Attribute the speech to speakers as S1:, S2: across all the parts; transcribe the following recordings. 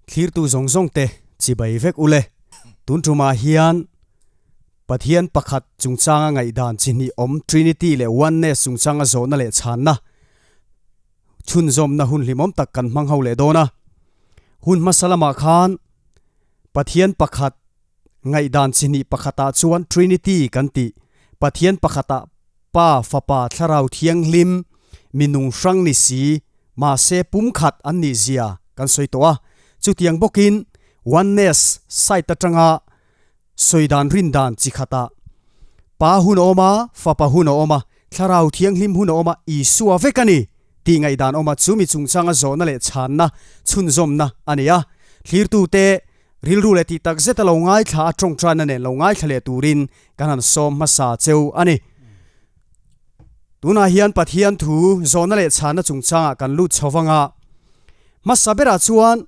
S1: Thlirtu zawng zawng te chibai vek ule. Tun tumah hian Pathian pakhat chungchanga ngaihdan chi hnih awm Trinity leh Oneness chungchanga zawhna leh chhanna chhunzawmna hun hlimawm tak kan hmang ho leh dawn a. Hun hmasa lamah khan Pathian pakhat ngaihdan chi hnih pakhatah chuan Trinity kan tih Pathian pakhatah Pa, Fapa, Thlarau Thianghlim, mi nung hrang ni si, mahse pumkhat an nih zia kan sawi tawh a. Chutiang bawkin Oneness site atanga sawi dan rin dan chi khatah Pa hun a awm a, Fapa hun a awm a, Thlarau Thianghlim hun a awm a, Isua vek a ni tih ngaihdan awm a, chu mi chungchanga zawhna leh chhanna chhunzawmna a ni a. Thlirtute rilru leh tih tak zeta lo ngaithla a tawngtaina nen lo ngaithla leh turin kan han sawm hmasa cheu a ni. Tunah hian Pathian thu zawhna leh chhanna chungchangah kan lut chho vang a, hmasa berah chuan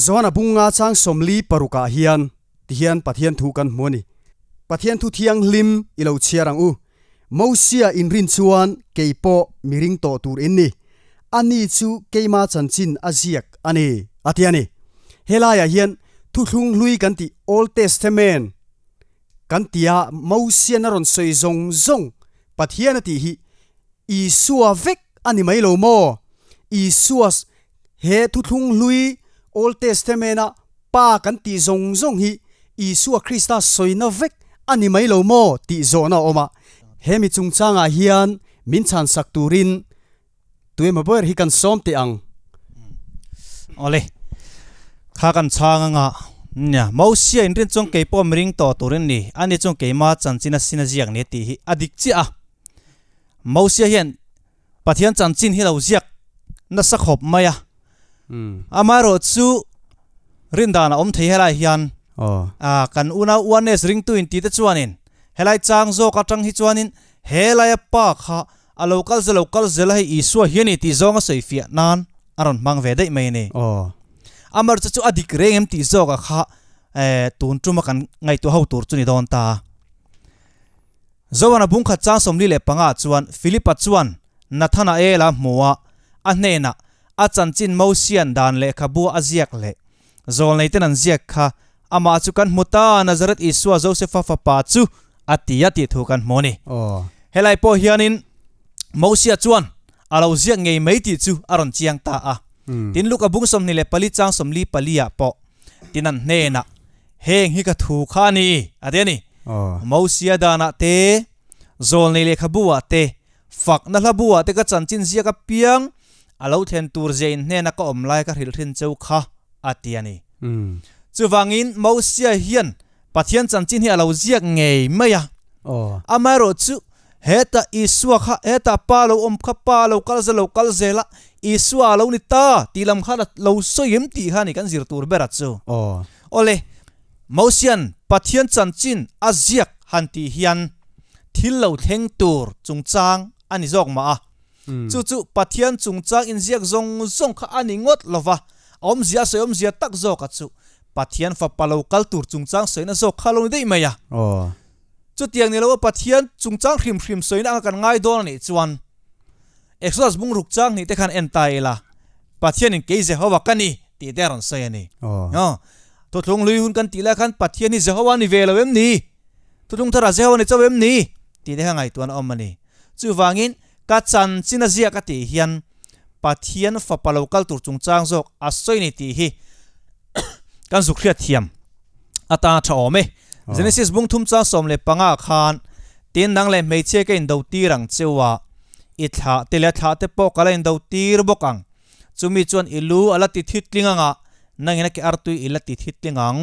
S1: Johana bunga chang 44 ah hian tihian Pathian thu kan hmu a ni. Pathian thu thianghlim i lo chhiar ang u. Mosia inrin chuan kei pawh mi ring tawh tur in ni. Ani chu keima chanchin a ziak a ni, a ti a ni. Helaiah hian Thuthlung hlui kan tih Old Testament kan tia Mosian a rawn sawi zawng zawng Pathian a tih hi Isua vek a ni mai lo maw? Isua he Thuthlung hlui Old Testament a Pa kan tih zawng zawng hi Isua Krista sawina vek a ni mai lo maw tih zawhna a awm a. He mi chungchangah hian min chhansak turin Tuemaw ber hi kan sawm teh ang.
S2: Awle, kha kan chhang anga nia Mosia in rin chuan kei pawh miring tawh turin ni, ani chuan keima chanchin a sin a ziak ni tih hi a dik chiah a. Mosia hian Pathian chanchin hi lo ziak nasa khawp mai a. Amaherawh chu rin dan a awm thei helai hian kan unau Oneness ringtu in tite chuanin helai chang zawk atang hi chuanin helaia pa kha A lo kal zel lo kal zel a hei Isua hi a ni tih zawng a sawi fiah nan a rawn hmang ve daih mai a ni. Amarcha chu a dik reng em tih zawk a kha tun tuma kan ngaihtuah ho tur chu ni dawn ta. Zoana bungkhat chang 45 ah chuan Philipa chuan Nathanaela hmu a, a hnenah a chanchin Mosian dan lehkhabu a ziak leh zawlnei ten an ziak kha amah chu kan hmu ta, Nazareth Isua Josefa fapa chu a ti a tih thu kan hmu a ni. Helai pawh hianin Mosia chuan a lo ziak ngei mai tih chu a rawn chiang ta a. Tin, Luka bung 24 chang 44 ah pawh tin an hnenah, Heng hi ka thu kha a ni, a ti a ni. Mosia danah te, zawlnei lehkhabu ah te, fakna hlabu ah te ka chanchin ziak apiang a lo thlen tur zia in hnena ka awm lai ka hrilh hrin cheu kha, a ti a ni. Chuvangin Mosia hian Pathian chanchin hi a lo ziak ngei mai a. Amaherawh chu heta Isua kha heta Pa lo awm kha Pa lo kal zel lo kal zel a, Isua a lo ni ta tih lam khan a lo sawi em tih kha ni kan zir tur ber a chu. Awle, Mosian Pathian chanchin a ziak han tih hian thil lo thleng tur chungchang a ni zawk mah a. Chu chu Pathian chungchang inziak zawng zawng kha a ni ngawt lo va, a awmzia a sawi awmzia tak zawk a chu Pathian fapa lo kal tur chungchang sawina zawk kha lo ni daih mai a. Chutiang ni lo a Pathian chungchang hrim hrim sawina anga kan ngai dawn a nih chuan Exodus bung ruk chang hnih te khan en ta ila, Pathianin kei Jehovah ka ni tih te a rawn sawi a ni. Thuthlung hlui hun kan tih lai khan Pathian hi Jehovah a ni ve lo em ni? Thuthlung tharah Jehovah a ni chauh em ni? tih te kha ngaihtuahna a awm a ni. Chuvangin, ka chanchin a ziak a tih hian Pathian fapa lo kal tur chungchang zawk a sawi ni tih hi kan zuk hriat thiam atana tha awm e. Genesis bung thum chang 15 khan tin nang leh hmeichhia ka indo tir ang cheu a, i thlah te leh a thlah te pawh ka la indo tir bawk ang. Chumi chuan i lu a la ti thit tling anga, nangin a ke artui i la ti thit tling ang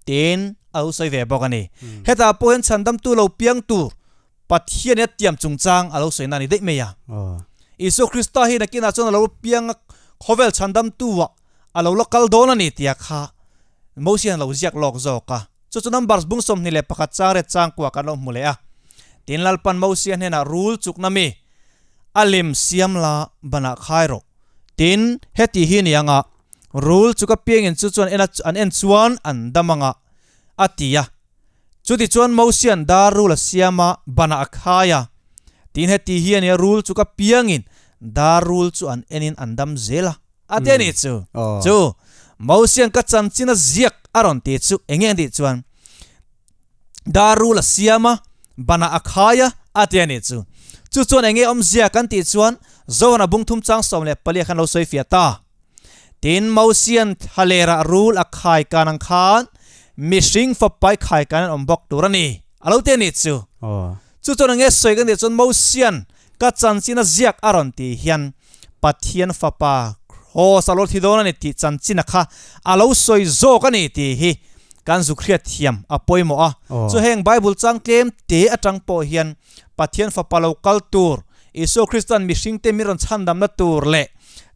S2: tiin a lo sawi ve bawk a ni. Hetah pawh hian chhandamtu lo piang tur Pathian in a tiam chungchang a lo sawi na a ni daih mai a. Isua Krista hi nakinah chuan a lo piang a, khawvel chhandamtu ah a lo la kal dawn a ni tia kha Moses hian a lo ziak lawk zawk a. Chu chu Numbers bung 21 chang ret chang kuah kan lo hmu leh a. Tin Lalpan Mosia hnenah rul chukna mi a lem siam la banah khai rawh. Tin heti hi ni anga rul chuk apiangin chu chuan en a an en chuan an dam anga a ti a. Chutichuan Mosia'n dar rul a siam a, banah a khai a. Tin heti hi a nia, rul chu ka piangin dar rul chu an enin an dam zel a. A ti a nih chu. Chu. Mosian ka chanchin a ziak a rawn ti chu enge an tih chuan Darul a siam a, banah a khai a, a ti a nih chu. Chu chuan enge awmzia kan tih chuan Zohana bung thum chang 14 khan lo sawi fiah ta. Tin, Mosian thlalerah rul a khai kan ang khan mihring fapai khai kan an awm bawk tur a ni, a lo ti a nih chu. Chu chuan enge sawi kan tih chuan Mosian ka chanchin a ziak a rawn tih hian Pathian fapa Kraws a lo thi dawn a ni tih chanchina kha a lo sawi zawk a ni tih hi kan zuk hriat thiam a pawimawh a. Chu heng Bible chang tlem te atang pawh hian Pathian fapa lo kal tur, Isua Krista'n mihringte min rawn chhandamna tur leh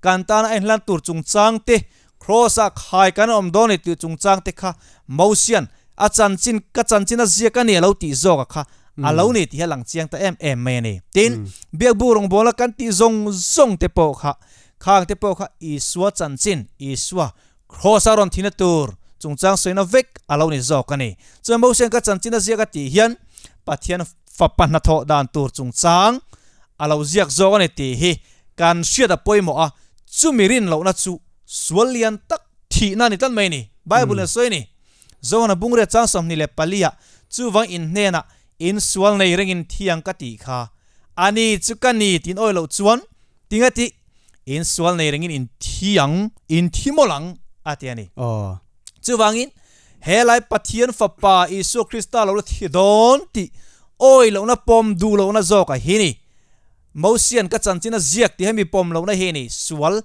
S2: kan tana a inhlan tur chungchang te, Kraws-ah khai kan awm dawn a ni tih chungchang te kha Mosia'n a chanchin ka chanchin a ziak a ni a lo tih zawk a kha a lo ni tih hi a lang chiang ta em em mai a ni. Tin, Biakbu rawngbawla kan tih zawng zawng te pawh kha khang te pawh kha Isua chanchin, Isua Kraws a rawn thihna tur chungchang sawina vek a lo ni zawk a ni. Chuan Mosia'n ka chanchin a ziak a tih hian Pathian fapa hnathawh dan tur chungchang a lo ziak zawk a ni tih hi kan hriat a pawimawh a, chumi rin lohna chu sual lian tak thihna a ni tlat mai a ni. Bible in a sawi a ni. Zohana bungria chang 24 ah chuvang in hnenah in sual nei rengin thiang ka tih kha a ni chu ka ni tiin awi loh chuan tinga tih in sual nei rengin in thiang in thi mawlh ang a ti a ni. Chuvangin helai Pathian Fapa Isua Krista lo la thi dawn tih awi lohna pawm duh lohna zawk a hi ni. Mosian ka chanchin a ziak tih hemi pawm lohna hi ni sual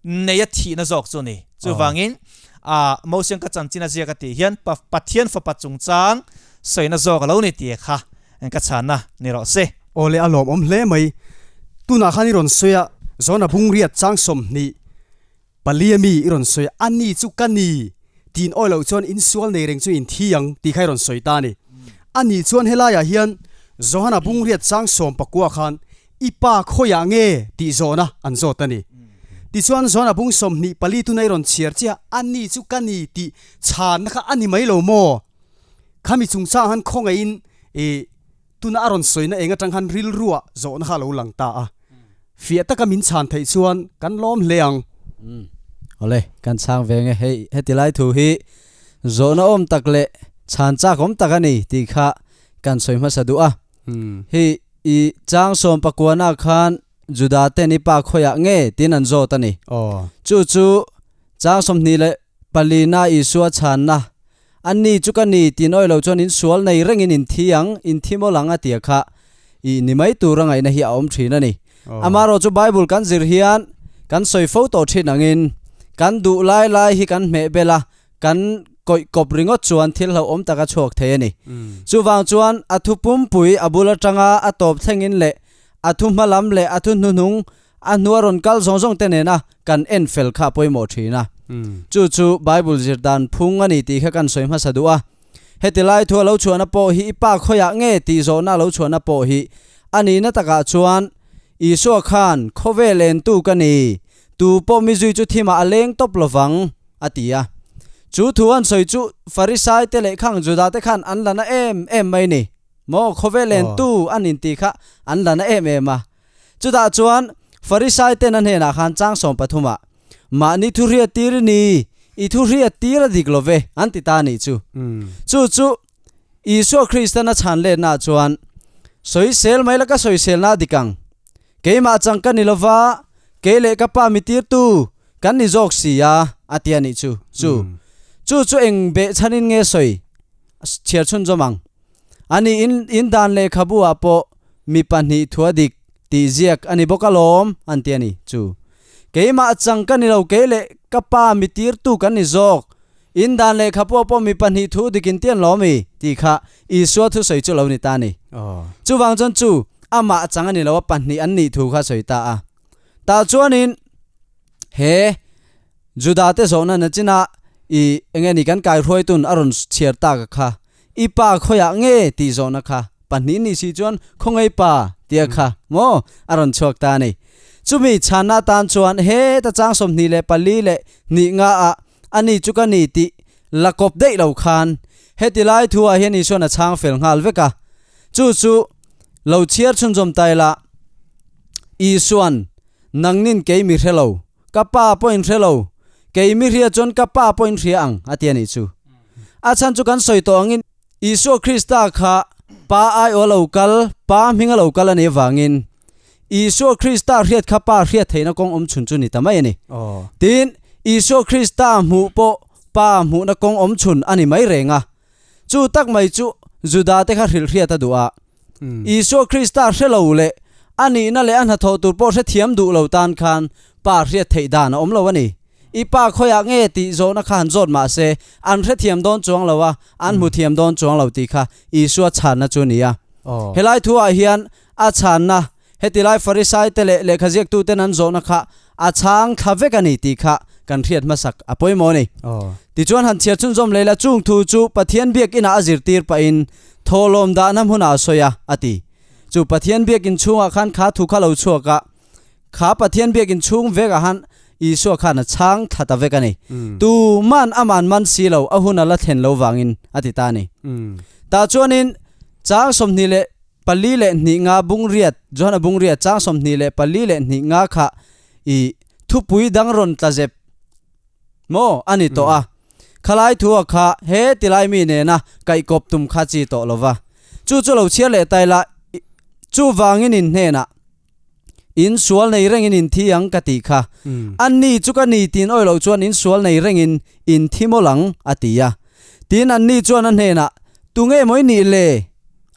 S2: neia thihna zawk chu ni. Chuvangin a Mosian ka chanchin a ziak a tih hian Pathian Fapa chungchang sawina zawk a lo ni tih kha ka chhanna ni rawh se.
S1: Awle a lawmawm hle mai. Tunah khan i rawn sawi a, Zona bungriat chang 24 a mi i rawn sawi a, a ni chu ka ni tiin awi loh chuan in sual nei reng chu in thi ang tih kha i rawn sawi ta a ni. A ni chuan helaiah hian Johana bungriat chang 19 khan i pa khawiah nge tih zawhna an zawt a ni. Tichuan Johana bung 24 tuna i rawn chhiar chiah a, a ni chu ka ni tih chhanna kha a ni mai lo maw? Khami chungchang han khawngaihin i tuna a rawn sawina eng atang khan rilruah zawhna kha a lo lang ta a. Fiah taka min chhan theih chuan kan lawm hle ang.
S3: Umm awle kan chhang ve nge hei heti lai thu hi zawhna awm tak leh chhan chak awm tak a ni tih kha kan sawi hmasa duh a. Hei i chang sawm pakuana khan Juda ten i pa khawiah nge tiin an zawt a ni. Chu chu chang 24 Isua chhanna Anni chu ka ni tih nawi lo chuan in sual nei rengin in thi ang, in thi mawlh ang a tia kha i ni mai tur a ngaihna hi a awm thin a ni. Amaherawh chu Bible kan zir hian kan sawi fo tawh thin angin kan duh lai lai hi kan hmeh bel a, kan kawih kawp ringawt chuan thil hlauhawm tak a chhuak thei a ni. Chuvang chuan a thu pumpui a bul atanga a tawp thlengin leh a thu hmalam leh a thu hnuhnung A hnua rawn kal zawng zawng te nena kan en fel kha a pawimawh thin a. Chu chu Bible zir dan phung a ni tih kha kan sawi hmasa duh a. Heti lai thu a lo chhuahna pawh hi i pa khawiah nge tih zawhna a lo chhuahna pawh hi a nihna takah chuan Isua khan khawvel entu ka ni, tu pawh mi zui chu thimah a leng tawp lovang a ti a. Chu thu an sawi chu Farisai te leh khang Juda te khan an la na em em mai ni maw khawvel entu an intih kha an la na em em a. Chutah chuan Farisai ten a hnenah khan chang 13 ah, Mahni thu hriat tir i ni, i thu hriat tir a dik lo ve, an ti ta a nih chu. Chu chu Isua Kristan a chhan letnaah chuan, Sawisel mai la ka sawiselna a dik ang. Keimah chang ka ni lo va, kei leh ka pa mi tirtu kan ni zawk si a, a ti a nih chu. Chu chu chu eng behchhanin nge sawi chhiar chhunzawm ang? Ani in in dan lehkhabu ah pawh mi pahnih thua dik tih ziak a ni bawk alawm an ti a ni. Chu keimah chang ka ni lo kei leh ka pa mi tirtu kan ni zawk. In dan lehkhabu ah pawh mi pahnih thu dik in ti an lawm i tih kha Isua thusawi chu lo ni ta a ni. Chuvang chuan chu amah chang a ni lo a pahnih an nih thu kha sawi ta a. Tah chuanin he Juda te zawhna nachina i enge ni kan kaihruaitun a rawn chhiar tak a kha I pa khawiah nge tih zawhna kha pahnih ni si chuan khawngei pa tia kha maw a rawn chhuak ta a ni. Chumi chhanna atan chuan heta chang 24 leh hnih nga ah a ni chu ka ni tih la kawp daih lo khan heti lai thu ah hian Isuan a chhang fel nghal vek a. Chu chu lo chhiar chhunzawm ta ila Isuan nangnin kei mi hre lo, ka pa pawhin hre lo, Kei mi hria chuan ka Pa pawhin hria ang, a ti a nih chu. A chhan chu kan sawi tawh angin Isua Krista kha Pa aiawh a lo kal, Pa hming a lo kal a nih avangin Isua Krista hriat kha Pa hriat theihna kawng awm chhun chu ni ta mai a ni. Tin, Isua Krista hmuh pawh Pa hmuhna kawng awm chhun a ni mai reng a. Chu tak mai chu Juda te kha hrilh hriat a duh a. Isua Krista hre lo leh a nihna leh a hnathawh tur pawh hrethiam duh lo tan khan Pa hriat theih dan a awm lo a ni. I pa khawiah nge tih zawhna kha han zawt mah se an hrethiam dawn chuang lo a, an hmu thiam dawn chuang lo tih kha Isua chhanna chu a ni a. Helai thuah hian a chhanna heti lai Farisai te leh lehkhaziaktuten an zawhna kha a chhang thla vek a ni tih kha kan hriat hmasak a pawimawh a ni. Tichuan han chhiar chhunzawm leh la chung thu chu Pathian biakinah a zirtir pahin thawhlawm dahna hmunah a sawi a, a ti. Chu Pathian biakin chhungah khan kha thu kha lo chhuak a, kha Pathian biakin chhung vekah han Isua khan a chhang thla ta vek a ni. Tuman aman man si lo a hun a la thlen lo vangin a ti ta a ni. Tah chuanin chang 24 leh hnih nga bung riat, Johana bung riat chang 24 leh hnih nga kha i thupui dang rawn tla zep maw a ni tawh a. Khalai thua kha he tilai mi nena kaihkawp tum kha chi tawh lo va. Chu chu lo chhiar leh tai la, chuvangin in hnenah in sual nei rengin in thi ang ka tih kha. Anni chu ka ni tin awi loh chuan in sual nei rengin in thi mawlh ang a ti a. Tin anni chuan a hnenah, Tunge maw i nih le?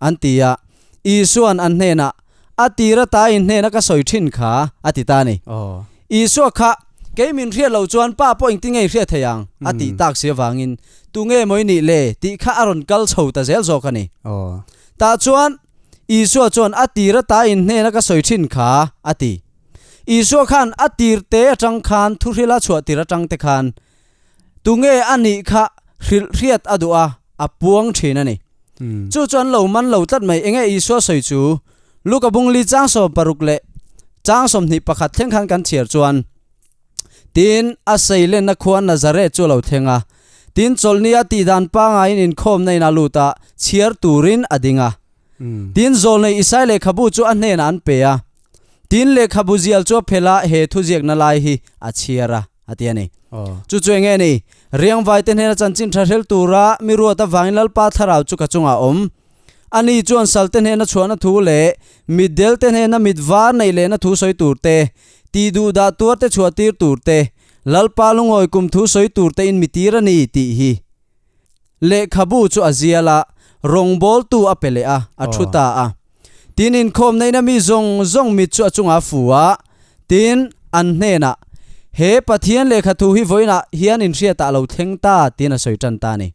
S3: An ti a, Isua'n an hnenah, A tir ata in hnena ka sawi thin kha, a ti ta a ni. Isua kha, Kei min hriat loh chuan Pa pawh engtin nge i hriat thei ang? a tih tak si avangin, Tunge maw i nih le? tih kha a rawn kal chho ta zel zawk a ni. Tah chuan Isua chuan, A tir ata in hnena ka sawi thin kha, a ti. Isua khan a tir te atang khan thuhrila chhuah tir atang te khan, Tunge a nih kha hrilh hriat a duh a, a puang thin a ni. Chu chu an lo man lo tlat mai. Enge Isua sawi chu? Luka bung li chang 60 leh chang 21 thleng khan kan chhiar chuan, Tin, a seilenna khua Nazareth chu a lo thleng a. Tin, chawlhni a tihdan pangaiin inkhawmna in a lut a, chhiar turin a ding a. Tin, zawlnei Isai lehkhabu chu a hnenah an pe a. Tin, lehkhabu zial chu a phelh a, he thuziakna lai hi a chhiar a. a ti a ni. Chu chu enge ni? Riangvai te hnena chanchin tha hrel tura mi ruat avangin Lalpa thlarau chu ka chungah a awm. Ani chuan sal te hnena chhuahna thu leh mitdel te hnena mit var neih lehna thu sawi tur te, tih duh dah tuar te chhuah tir tur te, Lalpa lungawi kum thu sawi tur te in mi tir a ni tih hi. Lehkhabu chu a zial a, rawngbawltu a pe leh a, a thu ta a. Tin, inkhawm neihna mi zawng zawng mit chu a chungah a fu a, tin, an hnenah, He Pathian lehkha thu hi vawiinah hian inhriatah a lo thleng ta, tiin a sawi tan ta a ni.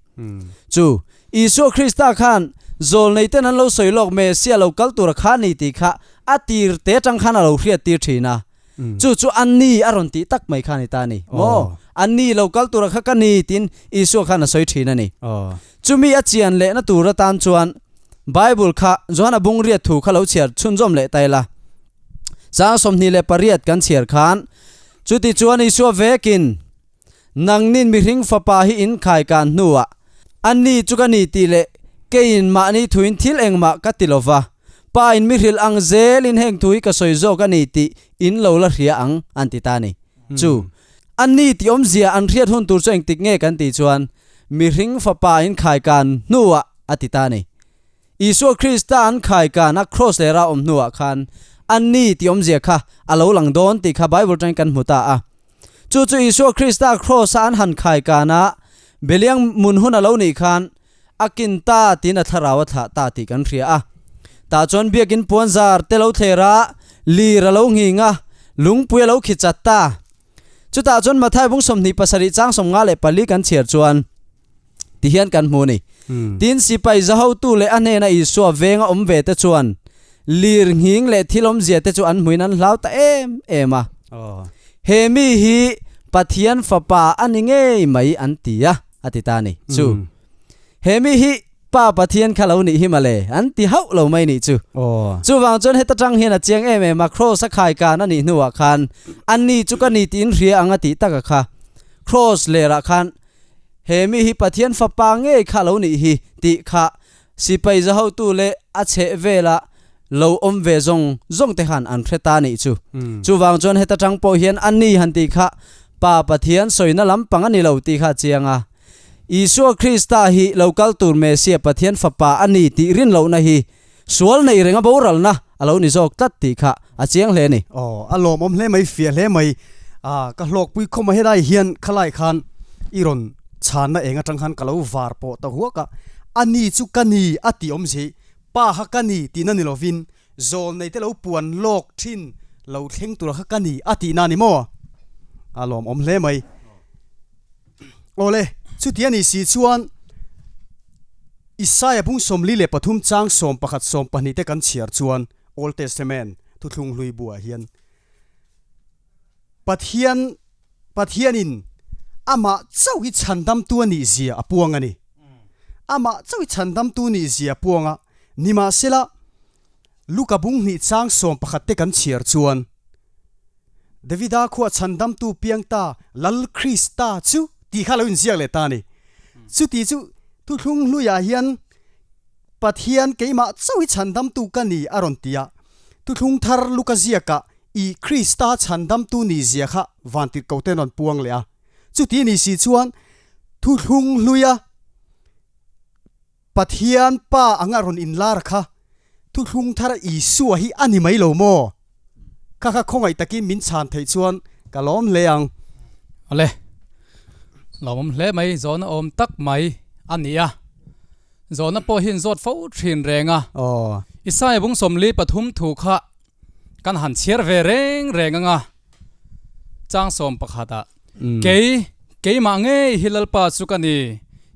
S3: Chu, Isua Krista khan zawlneiten an lo sawi lawk Messia lo kal tura kha a ni tih kha a tir te atang khan a lo hriattir thin a. Chu chu an ni a rawn tih tak mai kha a ni ta a ni. Maw? An ni lo kal tura kha ka ni tiin Isua khan a sawi thin a ni. Chumi a chian lehna tur atan chuan Bible kha Johana bung riat thu kha lo chhiar chhunzawm leh ta ila. Chang 28 kan chhiar khan chuti chuan Isua vekin Nangnin mihring fapa hi in khai kan hnuah an ni chu ka ni tih leh keiin mahni thuin thil engmah ka ti lo va, Pa in mi hrilh ang zelin heng thu hi ka sawi zawk a ni tih in lo la hria ang an ti ta a ni. Chu an ni tih awmzia an hriat hun tur chu engtik nge kan tih chuan mihring fapa in khai kan hnuah a ti ta a ni. Isua Krista an khai kan a kraws lera awm hnuah khan an ni tih awmzia kha a lo lang dawn tih kha Bible atangin kan hmu ta a. Chu chu Isua Krista kraws-a an han khai kana Beliang mun hun a lo nih khan a kin ta tiin a thlarau a thlah ta tih kan hria a. Tah chuan biakin puan zar te lo thler a, lir a lo nghing a, lungpui a lo khi chat ta. Chutah chuan Mathai bung 27 chang 54 kan chhiar chuan ti hian kan hmu a ni. Tin, sipai zahotu leh a hnena Isua venga awm ve te chuan lir nghing leh thil awmzia te chu an hmuin an hlau ta em em a. He mi hi Pathian Fapa a ni ngei mai an ti a, a ti ta a ni. Chu, he mi hi Pa Pathian kha lo nih hi mawle, an ti hauh lo mai nih chu. Chuvang chuan heta tang hian a chiang em em a, Kraws a khai kan a nih hnuah khan an ni chu ka ni tiin hria ang a tih taka kha. Kraws lerah khan he mi hi Pathian Fapa ngei kha lo nih hi tih kha sipai zahotu leh a chheh vela lo awm ve zawng zawng te khan an hre ta nih chu. Chuvang chuan heta tang pawh hian an ni han tih kha. Pa Pathian sawina lampang a ni lo tih kha a chiang a. Isua Krista hi lo kal tur Mesia Pathian Fapa a ni tih rin lohna hi sual nei renga boralna a lo ni zawk tlat tih kha a chiang hle a ni.
S1: Aw, a lawmawm hle mai, fiah hle mai. Ah, ka hlawkpui khawm a helai hian khalai khan i rawn chhanna eng atang khan ka lo var pawh ta huak a, a ni chu ka ni a tih awmzia hi pa kha ka ni tihna ni lovin Zawl nei te lo puan lawk thin lo thleng tur kha ka ni a tihna a ni maw? A lawmawm hle mai. Awle, chuti a nih si chuan Isaia bung 43 chang 11 12 te kan chhiar chuan Old Testament thuthlung hlui buah hian Pathian Pathianin amah chauh hi chhandamtu a nih zia a puang a ni. Amah chauh hi chhandamtu nih zia a puang a, nimahsela Luka bung hnih chang 11 te kan chhiar chuan Davida khuah chhandamtu piang ta Lal Krista chu tih kha lo inziak leh ta a ni. Chuti chu thuthlung hluiah hian Pathian keimah chauh hi chhandamtu ka ni a rawn ti a, thuthlung thar Luka ziakah I Krista chhandamtu ni zia kha vantirhko ten rawn puang leh a. Chuti ni si chuan thuthlung hluia Pathian Pa anga rawn inlar kha thuthlung thar Isua hi a ni mai lo maw? Kha kha khawngaih takin min chhan theih chuan ka lawm hle ang.
S4: Awle, lawmawm hle mai, zawhna awm tak mai a ni a. Zawhna pawh hi in zawt fo thin reng a. Isaiah bung 43 thu kha Kan han chhiar ve reng reng anga chang 11 ah kei keimah ngei hi Lalpa chu ka ni,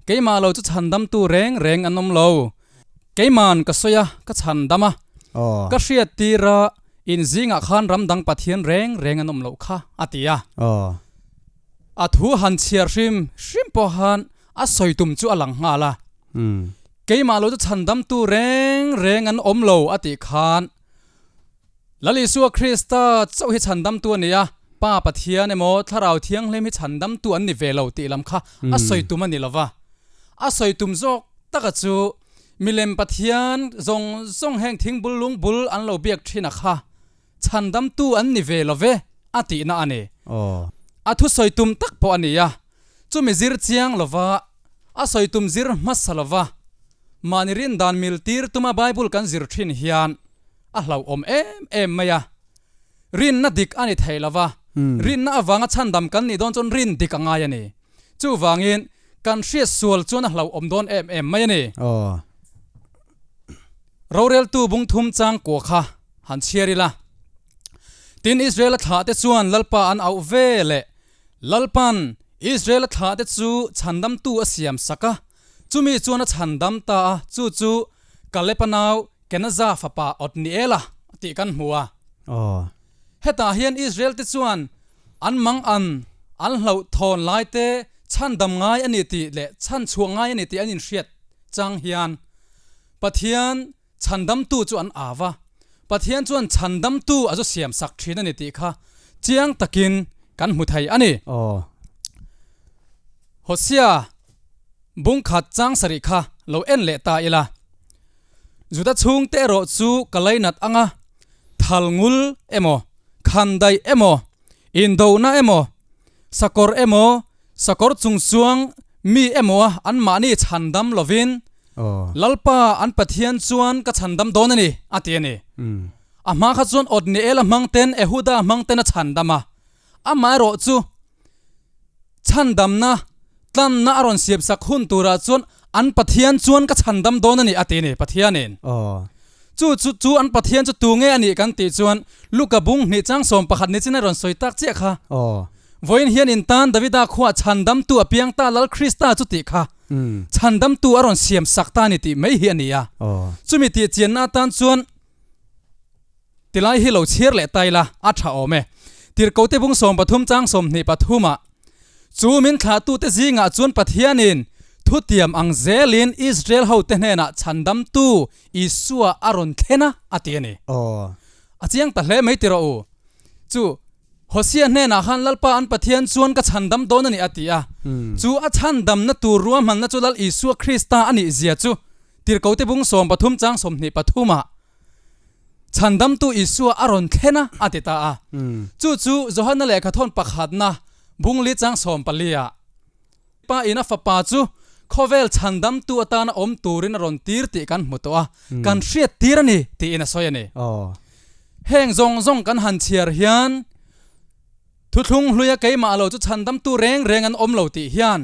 S4: keimah lo chu chhandamtu reng reng an awm lo, keiman ka sawi a ka chhandam a, ka hriat tir a in zingah khan ram dang Pathian reng reng an awm loh kha a ti a. A thu han chhiar hrim hrim pawh khan a sawi tum chu a lang nghal a, keimah lo chu chhandamtu reng reng an awm lo a tih khan Lal Isua Krista chauh hi chhandamtu a ni a, Pa Pathian emaw Thlarau Thianghlim hi chhandamtu an ni ve lo tih lam kha a sawi tum a ni lova. A sawi tum zawk taka chu milem Pathian zawng zawng heng thingbul lungbul an lo biak thin a kha chhandamtu an ni ve lo ve a tihna a ni. A thusawi tum tak pawh a ni a, chumi zir chiang lova a sawi tum zir hmasa lova mahni rin dan mil tir tuma Bible kan zir thin hian a hlauhawm em em mai a, rinna dik a ni thei lova, rinna avanga chhandam kan nih dawn chuan rin dik a ngai a ni. Chuvangin kan hriat sual chuan a hlauhawm dawn em em mai a ni. Roreltu bung thum chang kua kha han chhiar ila. Tin, Israela thlahte chuan Lalpa an auh ve leh Lalpan Israela thlahte chu chhandamtu a siam sak a, chumi chuan a chhandam ta a, chu chu Kalepa nau Kenaza fapa Otniela tih kan hmu a. Hetah hian Israel-te chuan an mang an an hlauh thawn laite chhandam ngai a ni tih leh chhanchhuah ngai a ni tih an inhriat chang hian Pathian chhandamtu chu an au a, Pathian chuan chhandamtu a zu siam sak thin a ni tih kha chiang takin kan hmu thei a ni. Hosea bung khat chang sarih kha lo en leh ta ila. Juda chhungte erawh chu ka lainat anga thal ngul emaw, khandaih emaw, indona emaw, sakawr emaw, sakawr chung chuang mi emaw a anmahni chhandam lovin Lalpa an Pathian chuan ka chhandam dawn a ni, a ti a ni. A hma kha chuan Otniela hmang ten Ehuda hmang ten a chhandam a, amaherawh chu Chhandamna, tlanna a rawn siamsak hun turah chuan an Pathian chuan ka chhandam dawn a ni a ti a ni, Pathianin. Chu chu chu an Pathian chu tu nge a nih kan tih chuan Luka bung hnih chang 11 ni chin a rawn sawi tak chiah kha. Vawiin hian in tan Davida khuah chhandamtu a piang ta Lal Krista chu tih kha chhandamtu a rawn siamsak ta a ni tih mai hi a ni a. Chumi tih chianna atan chuan Tilai hi lo chhiar leh ta ila a tha awm e. Tirhkote bung 13 chang 23 ah, Chu min thlahtute zingah chuan Pathianin thutiam ang zelin Israel hote hnenah chhandamtu Isua a rawn thlen a, a ti a ni. A chiang ta hle mai ti rawh u. Chu Hosea hnenah khan Lalpa an Pathian chuan ka chhandam dawn a ni a ti a. Chu a chhandamna tur ruahmanna chu Lal Isua Krista a nih zia chu Tirhkote bung 13 chang 23 ah Chhandamtu Isua a rawn thlen a, a ti ta a. Chu chu Johana lehkhathawn pakhatna, Bungli chang 14 ah Pa in a Fapa chu khawvel chhandamtu atana awm turin a rawn tir tih kan hmu tawh a, kan hriat tir a ni tiin a sawi a ni. Heng zawng zawng kan han chhiar hian Thuthlung hluia keimah lo chu chhandamtu reng reng an awm lo tih hian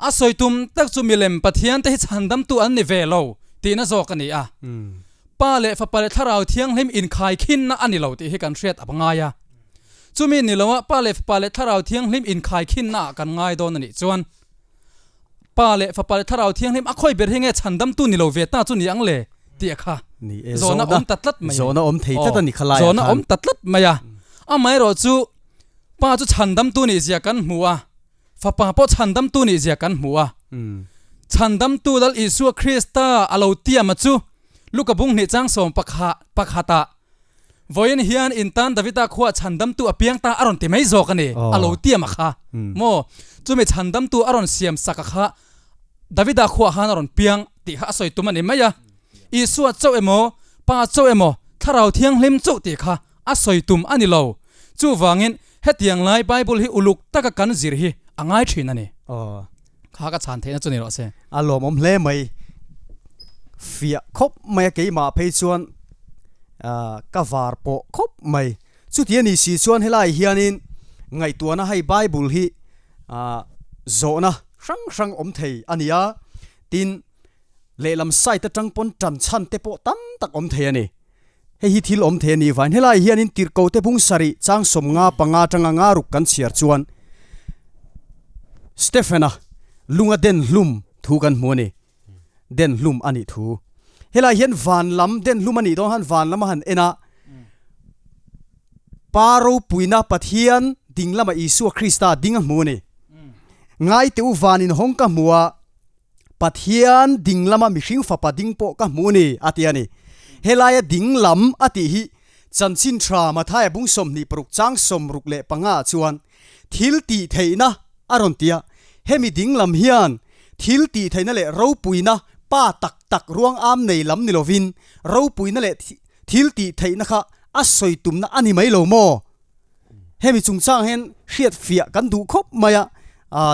S4: a sawi tum tak chu milem Pathian te hi chhandamtu an ni ve lo tihna zawk a ni a. Pa leh Fapa leh Thlarau Thianghlim inkhaikhinna a ni lo tih hi kan hriat a ngai a. Chumi ni loah Pa leh Fapa leh Thlarau Thianghlim inkhaikhinna ah kan ngai dawn a nih chuan Pa leh Fapa leh Thlarau Thianghlim a khawi ber hi nge chhandamtu ni lo ve ta chu ni ang le tih a kha
S1: Ni e,
S4: zawhna
S1: zawhna
S4: awm ta tlat mai a ni.
S1: Zawhna awm thei tlat a ni kha laiah
S4: Zawhna
S1: khan.
S4: awm ta tlat mai a. Amaherawh chu Pa chu chhandamtu nih zia kan hmu a, Fapa pawh chhandamtu nih zia kan hmu a. Chhandamtu Lal Isua Krista a lo tiam a chu Luka bung hnih chang sawm pakha pakhatah Vawiin hian in tan Davida khuah chhandamtu a piang ta a rawn ti mai zawk a ni, a lo tiam a kha maw? Chumi chhandamtu a rawn siam sak a kha Davida khuah khan a rawn piang tih kha a sawi tum a ni mai a. Isua chauh emaw, Pa chauh emaw, Thlarau Thianghlim chauh tih kha a sawi tum a ni lo. Chuvangin hetiang lai Bible hi uluk taka kan zir hi a ngai thin a ni. Kha ka chhan theihna chu ni rawh se.
S1: A lawmawm hle mai. Fiah khawp mai a keimah phei chuan ka var pawh khawp mai. Chuti a ni si chuan helai hianin ngaihtuahna hei Bible hi zawhna hrang hrang awm thei a ni a, tin lehlam side atang pawn tan chhan te pawh tam tak awm thei a ni. Hei hi thil awm thei a ni vain helai hianin tirhkote bung sarih chang 55 atanga nga ruk kan chhiar chuan Stephena lunga den hlum thu kan hmu a ni. Den hlum a nih thu. Helai hian van lam den hlum a nih dawn khan van lam a han en a, Pa ropuina Pathian ding lama Isua Krista ding a hmu a ni. Ngaite u van inhawng ka hmu a, Pathian ding lama mihring fapa ding pawh ka hmu ni, a ti a ni. Helaia ding lam a tih hi chanchin tha Mathaia bung 26 chang 65 ah chuan thil tih theihna a rawn ti a. Hemi ding lam hian thil tih theihna leh ropuina pa tak tak ruang am nei lam ni lovin ropuina leh thil tih theihna kha a sawi tumna a ni mai lo maw? Hemi chungchang hian hriat fiah kan duh khawp mai a,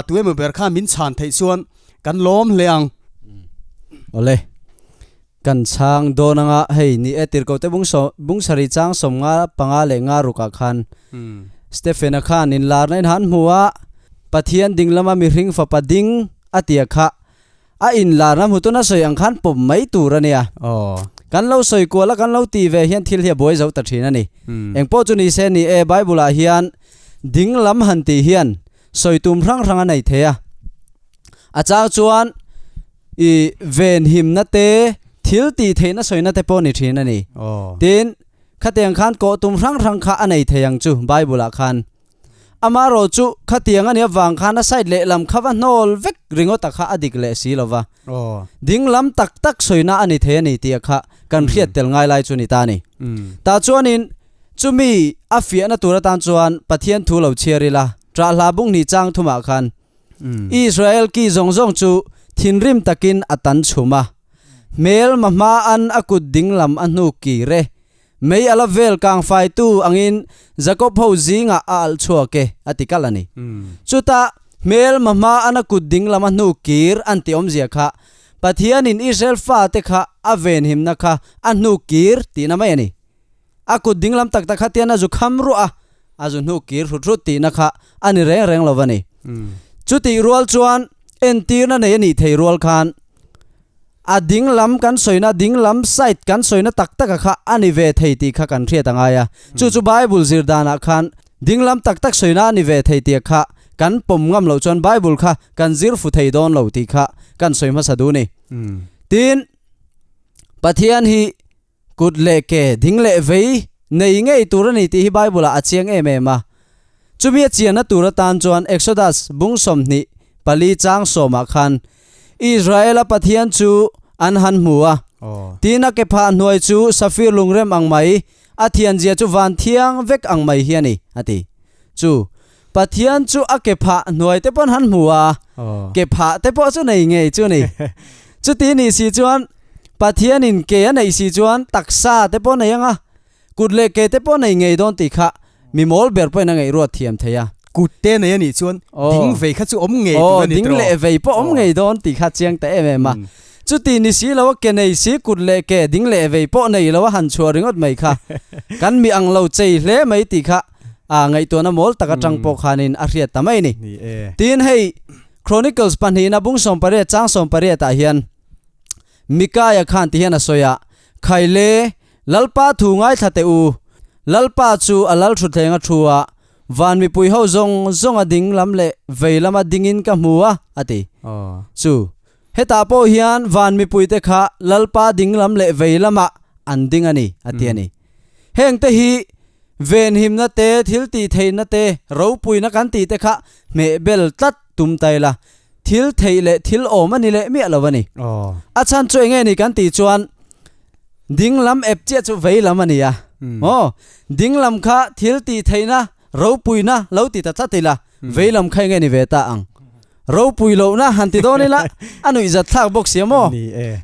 S1: tu emaw ber khan min chhan theih chuan kan lawm hle ang.
S3: Awle, kan chhang dawn anga hei ni e tirhkote bung saw bung sarih chang 55 leh nga rukah khan Stephen-a khan inlarna in han hmu a, Pathian ding lama mihring fapa ding a tia kha A inlarna hmu tuna sawi ang khan pawm mai tur a nia. Kan lo sawi kual a kan lo tih ve hian thil hi a buai zo ta thin a ni. Engpawh chu ni se ni e, Bible ah hian ding lam han tih hian sawi tum hrang hrang a nei thei a. A chang chuan i venhimna te, thil tih theihna sawina te pawh ni thin a ni. Tin, khatiang khan kawh tum hrang hrang kha a nei thei ang chu Bible ah khan. Amarawh chu khatiang a nih avang khan a side lehlam kha va hnawl vek ringawt a kha a dik leh si lo va. Ding lam tak tak sawina a ni thei a ni tih a kha kan hriat tel ngai lai chu ni ta a ni. Tah chuanin chumi a fiahna tur atan chuan Pathian thu lo chhiar ila, ṭah hla bung hnih chang thumah khan Israel ki zawng zawng chu thinrim takin a tan chhum a, hmel ma hma an a kut ding lam a hnuk kir e. Mei a la vel kangfaitu angin Jakob ho zingah a alh chhuak e, a ti kalh a ni. Chutah hmel ma hma an a kut ding lam a hnu kir an ti awmzia kha Pathianin Israel fate kha a venhimna kha a hnu kir tihna mai a ni. A kut ding lam tak tak kha tian a zu kham ruah a, a zu hnu kir hrut hrut tihna kha a ni reng reng lo a ni. Chutih rual chuan entirna nei a nih thei rual khan A ding lam kan sawina, ding lam side kan sawina tak tak a kha a ni ve thei tih kha kan hriat a ngai a. Chu chu Bible zir danah khan ding lam tak tak sawina a ni ve thei tih kha kan pawm ngam loh chuan Bible kha kan zir fu thei dawn lo tih kha kan sawi hmasa duh a ni. Tin, Pathian hi Kut leh ke, ding leh vei, nei ngei tur a ni tih hi Bible ah a chiang em em a. Chumi a chianna tur atan chuan Exodus bung 24 chang sawmah khan Israela Pathian chu an han hmu a, tin a ke phah hnuai chu safir lungrem ang mai, a thianzia chu van thiang vek ang mai hi a ni, a ti. Chu Pathian chu a ke phah hnuai te pawn han hmu a, ke phah te pawh chu nei ngei chu a ni. Chuti nih si chuan Pathianin ke a neih si chuan taksa te pawh nei anga, kut leh ke te pawh nei ngei dawn tih kha mi mawl ber pawhin a ngaihruat thiam thei a.
S1: Kut te nei a nih chuan ding vei kha chu awm ngei tur a ni
S3: tawh. Ding leh vei pawh awm ngei dawn tih kha chiang ta em em a. Chuti ni si lo a ke nei si kut leh ke ding leh vei pawh nei lo a han chhuah ringawt mai kha kan mi ang lo chei hle mai tih kha a ngaihtuahna mawl tak atang pawh khanin a hriat ta mai a ni. Tin hei Chronicles pahnihna bung 18 chang 18 ah hian Mikaia khan ti hian a sawi a, Khaile, Lalpa thu ngaithla teh u, Lalpa chu a lal thutthleng a thu a, van mipui ho zawng zawng a ding lam leh vei lama dingin ka hmu a, a ti. Chu, hetah pawh hian van mipuite kha Lalpa ding lam leh vei lamah an ding a ni, a ti a ni. Hengte hi venhimna te, thil tih theihna te, ropuina kan tih te kha hmehbel tlat tum ta ila, thil theih leh thil awm a ni leh miah lo a ni. A chhan chu enge ni kan tih chuan ding lam ep chiah chu vei lam a ni a. Aw, ding lam kha thil tih theihna ropuina lo ti ta tlat ila, vei lam kha enge ni ve ta ang. Ropui lohna han ti dawn ila a nuihzat thlak bawk sia maw?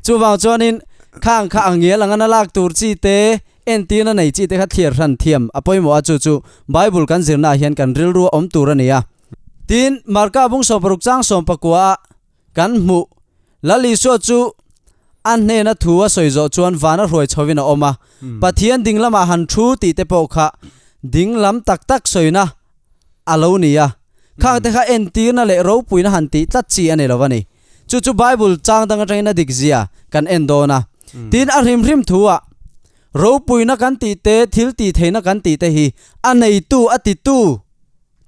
S3: Chuvang chuanin khang kha a ngial anga na lak tur chi te, entirna nei chi te kha thliar hran thiam a pawimawh a, chu chu Bible kan zirnaah hian kan rilru a awm tur a ni a. Tin, Marka bung 16 chang 19 ah kan hmuh, Lal Isua chu a hnena thu a sawi zawh chuan vana hruai chhovin a awm a, Pathian ding lamah han thu tih te pawh kha ding lam tak tak sawina a lo ni a, khang te kha entirna leh ropuina han tih tlat chi a ni lo a ni. Chu chu Bible chang dang atangin a dik zia kan en dawn a. Tin, a hrim hrim thu ah ropuina kan tih te, thil tih theihna kan tih te hi a neitu, a titu,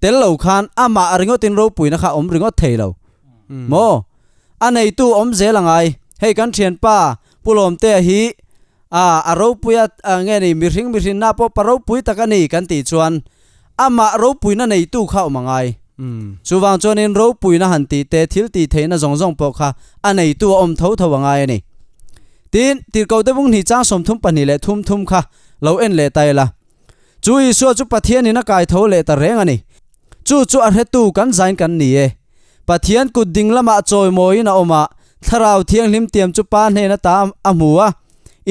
S3: Tel lo khan amah ringawtin ropuina kha awm ringawt thei lo maw? A neitu awm zel a ngai. Hei kan thianpa Pu Lawmtea hi a a ropui a nge ni mihring mihrinna pawh pa ropui tak a ni kan tih chuan amah ropuina neitu kha awm a ngai. Chuvang chuanin ropuina han tih te thil tih theihna zawng zawng pawh kha a neitu a awm tho tho a ngai a ni. Tin, Tirhkoh te bung hnih chang 32 leh thum thum kha lo en leh ta ila. Chu Isua chu Pathianin a kai tho leh ta reng a ni. Chu chu a hretu kan zain kan ni e. Pathian kut ding lamah chawimawiin a awm a, Thlarau Thianghlim tiam chu Pa hnen ata a hmu a,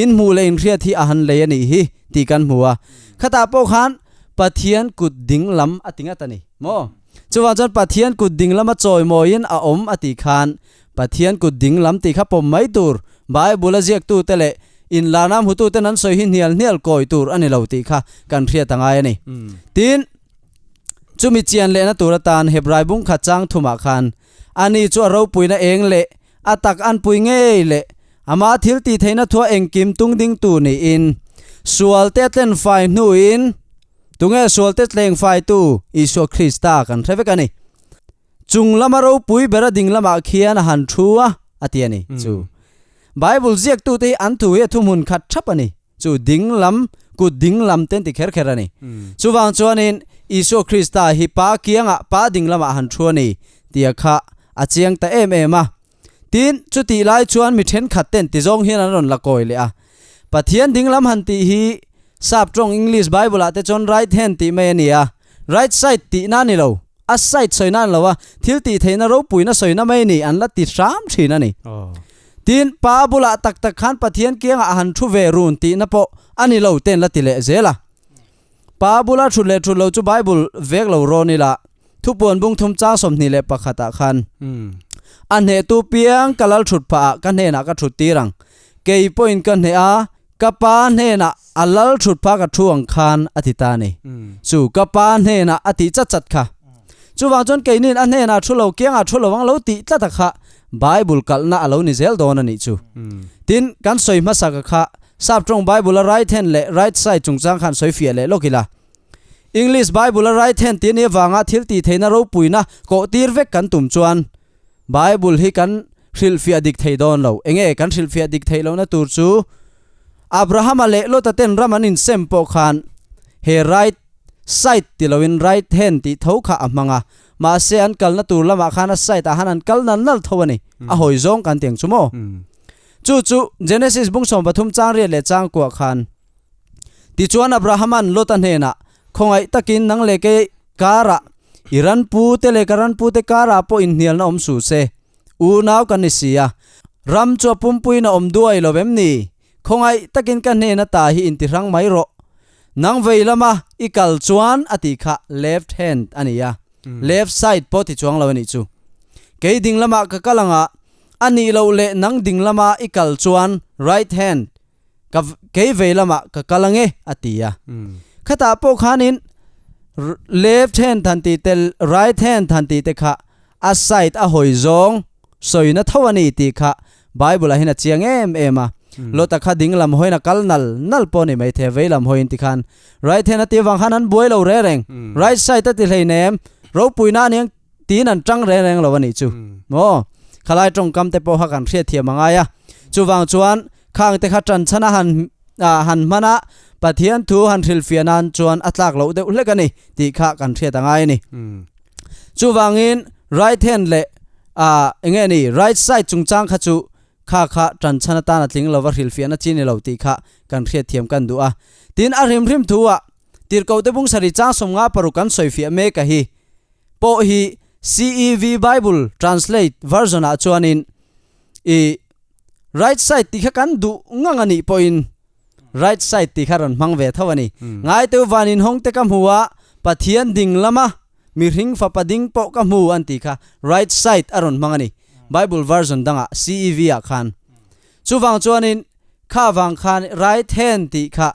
S3: in hmuh leh inhriat hi a han lei a nih hi tih kan hmu a. Khatah pawh khan Pathian kut ding lam a ti ngat a ni maw? Chuvang chuan Pathian kut ding lama chawimawiin a awm a tih khan Pathian kut ding lam tih kha pawm mai tur, Bible a ziaktute leh inlarna hmututen an sawi hi hnial hnial kawi tur a ni lo tih kha kan hriat a ngai a ni. Tin, chumi chian lehna tur atan Hebrai bung khat chang thumah khan ani chu a ropuina eng leh a tak an pui ngei leh ama thil tih theihna thua engkim tung ding tur niin sualte a tlen fai hnuin tunge sualte tleng faitu Isua Krista kan hre vek a ni. Chung lama ropui bera ding lamah khian a han thu a, a ti a ni. Chu Bible ziaktute hi an thu hi a thuhmun khat thap a ni. Chu ding lam, kut ding lam te an ti kher kher a ni. Chuvang chuanin Isua Krista hi Pa kiangah, Pa ding lamah a han thu a ni tia kha a chiang ta em em a. Tin, chutih lai chuan mi thenkhat ten tizawng hian an rawn la kawi leh a. Pathian ding lam han tih hi Sap tawng English Bible ah te chuan right hand tih mai a ni a. Right side tihna a ni lo. A side sawina a ni lo a, thil tih theihna ropuina sawina mai a ni an la ti hram thin a ni. Tin, pa bulah tak tak khan Pathian kiangah a han thu ve run tihna pawh a ni lo te an la ti leh zel a. Pa bula thut leh thut lo chu Bible vek lo rawn ila, thupuan bung thum chang 21 ah khan, A hnehtu piang ka lal thut phah ah ka hnenah ka thut tir ang, kei pawhin ka hneh a, ka pa hnenah a lal thut phah ka thu ang khan a ti ta a ni. Chu ka pa hnenah a tih chat chat kha. Chuvang chuan keinin a hnenah thu lo kiangah thu lo ang lo tih tlat a kha Bible kalhna a lo ni zel dawn a nih chu. Tin, kan sawi hmasa ka kha Sap tawng Bible a right hand leh right side chungchang khan sawi fiah leh lawk ila. English Bible a right hand tih a nih avanga thil tih theihna ropuina kawh tir vek kan tum chuan Bible hi kan hrilhfiah dik thei dawn lo. Enge kan hrilhfiah dik theih lohna tur chu Abrahama leh Lota ten ram an insem pawh khan he right side ti loin right hand tih tho kha a hmang a. Mahse an kalna tur lamah khan a side ah han an kal nal nal tho a ni. A hawi zawng kan ti ang chu maw? Chu chu Genesis bung 13 chang riat leh chang kuah khan. Tichuan Abrahama'n Lota hnenah, Khawngaih takin nang leh kei karah, i ran pu te leh ka ran pu te karah pawh inhnialna awm suh se. Unau kan ni si a, ram chu a pumpuiin a awm duai lo em ni? Khawngaih takin ka hnen ata hi intihrang mai rawh. Nang vei lama i kal chuan a tih kha left hand a ni a. Left side pawh ti chuang lo a nih chu. Kei ding lamah ka kal anga, a nih loh leh nang ding lama i kal chuan right hand ka kei vei lamah ka kal ange a ti a. Khatah pawh khanin left hand han tih te right hand han tih te kha a side a hawi zawng sawina tho a ni tih kha Bible ah hian a chiang em em a. Lota kha ding lam hawiin a kal nal nal pawh a ni maithei a, vei lam hawiin tikhan right hand a tih avang khan an buai lo reng reng. Right side a ti hleinem, ropuina a nia tiin an tang reng reng lo a nih chu. Maw? Khalai tawngkam te pawh kha kan hriatthiam a ngai a. Chuvang chuan khang te kha tan chhan a han han hman a, Pathian thu han hrilhfiah nan chuan a tlak loh deuh hlek a ni tih kha kan hriat a ngai a ni. Chuvangin right hand leh ah eng nge ni right side chungchang kha chu kha kha tan chhan atan a tling lova hrilhfiahna chi ni lo tih kha kan hriatthiam kan duh a. Tin a hrim hrim thu ah Tirhkoh te bung sarih chang 56 kan sawifiah mek a hi pawh hi CEV Bible Translate version ah chuanin i right side tih kha kan duh ngang a nih pawhin right side tih kha rawn hmang ve tho a ni. Ngaiteu van inhawng te ka hmu a, Pathian ding lama mihring fapa ding pawh ka hmu an tih kha right side a rawn hmang a ni Bible version dangah CEV ah khan. Chuvang chuanin kha vang khan right hand tih kha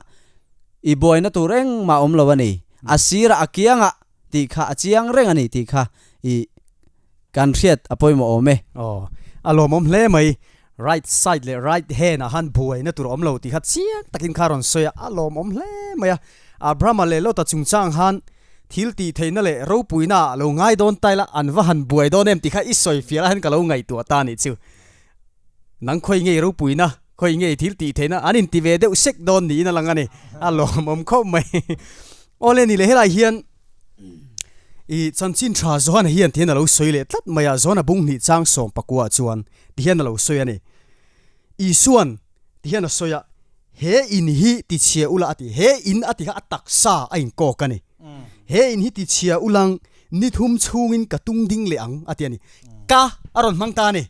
S3: i buaina tur engmah awm lo a ni. A sirah a kiangah tih kha a chiang reng a ni tih kha i kan hriat a pawimawh awm e.
S1: Aw, a lawmawm hle mai. Right side leh right hand ah khan buaina tur a awm lo tih kha chiang takin kha rawn sawi a, a lawmawm hle mai a. Abrahama leh Lota chungchang khan thil tih theihna leh ropuina ah lo ngai dawn ta ila an va han buai dawn em tih kha i sawi fiah la hian ka lo ngaihtuah ta anih chu. Nang khawi ngei ropuina, khawi ngei thil tih theihna an inti ve deuh sek dawn niin a lang a ni. A lawmawm khawp mai. Awle ni leh helai hian i chanchin tha Johana hian tihian a lo sawi leh tlat mai a, Johana bung hnih chang 19 chuan tihian a lo sawi a ni. Isuan tihian a sawi a, he in hi tichhia ula a ti, he in a ti kha a taksa a inkawk a ni. He in hi tichhia ulang ni thum chhungin ka tung ding leh ang a ti a ni. Ka a rawn hmang ta a ni,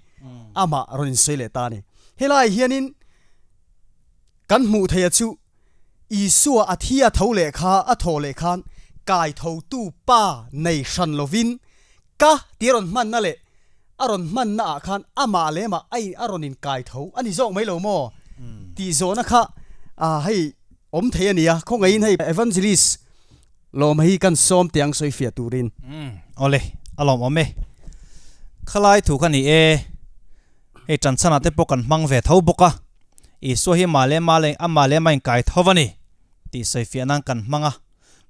S1: amah a rawn insawi leh ta a ni. Helai hianin kan hmuh theih a chu Isua a thi a tho leh kha a thaw leh khan kai thotu pa nei hran lovin ka tih a rawn hmanna leh a rawn hmanna ah khan amah leh amah a a rawn in kai tho a ni zawk mai lo maw tih zawhna kha hei awm thei a nia khawngaihin hei Evangelist lawm hi kan sawm teh ang sawi fiah turin.
S2: Awle a lawm awm e. Khalai thu kha ni e. Hei tanchhanah te pawh kan hmang ve tho bawk a, Isua hi mah leh mah leh amah leh amah inkai tho a ni tih sawifiah nan kan hmang a.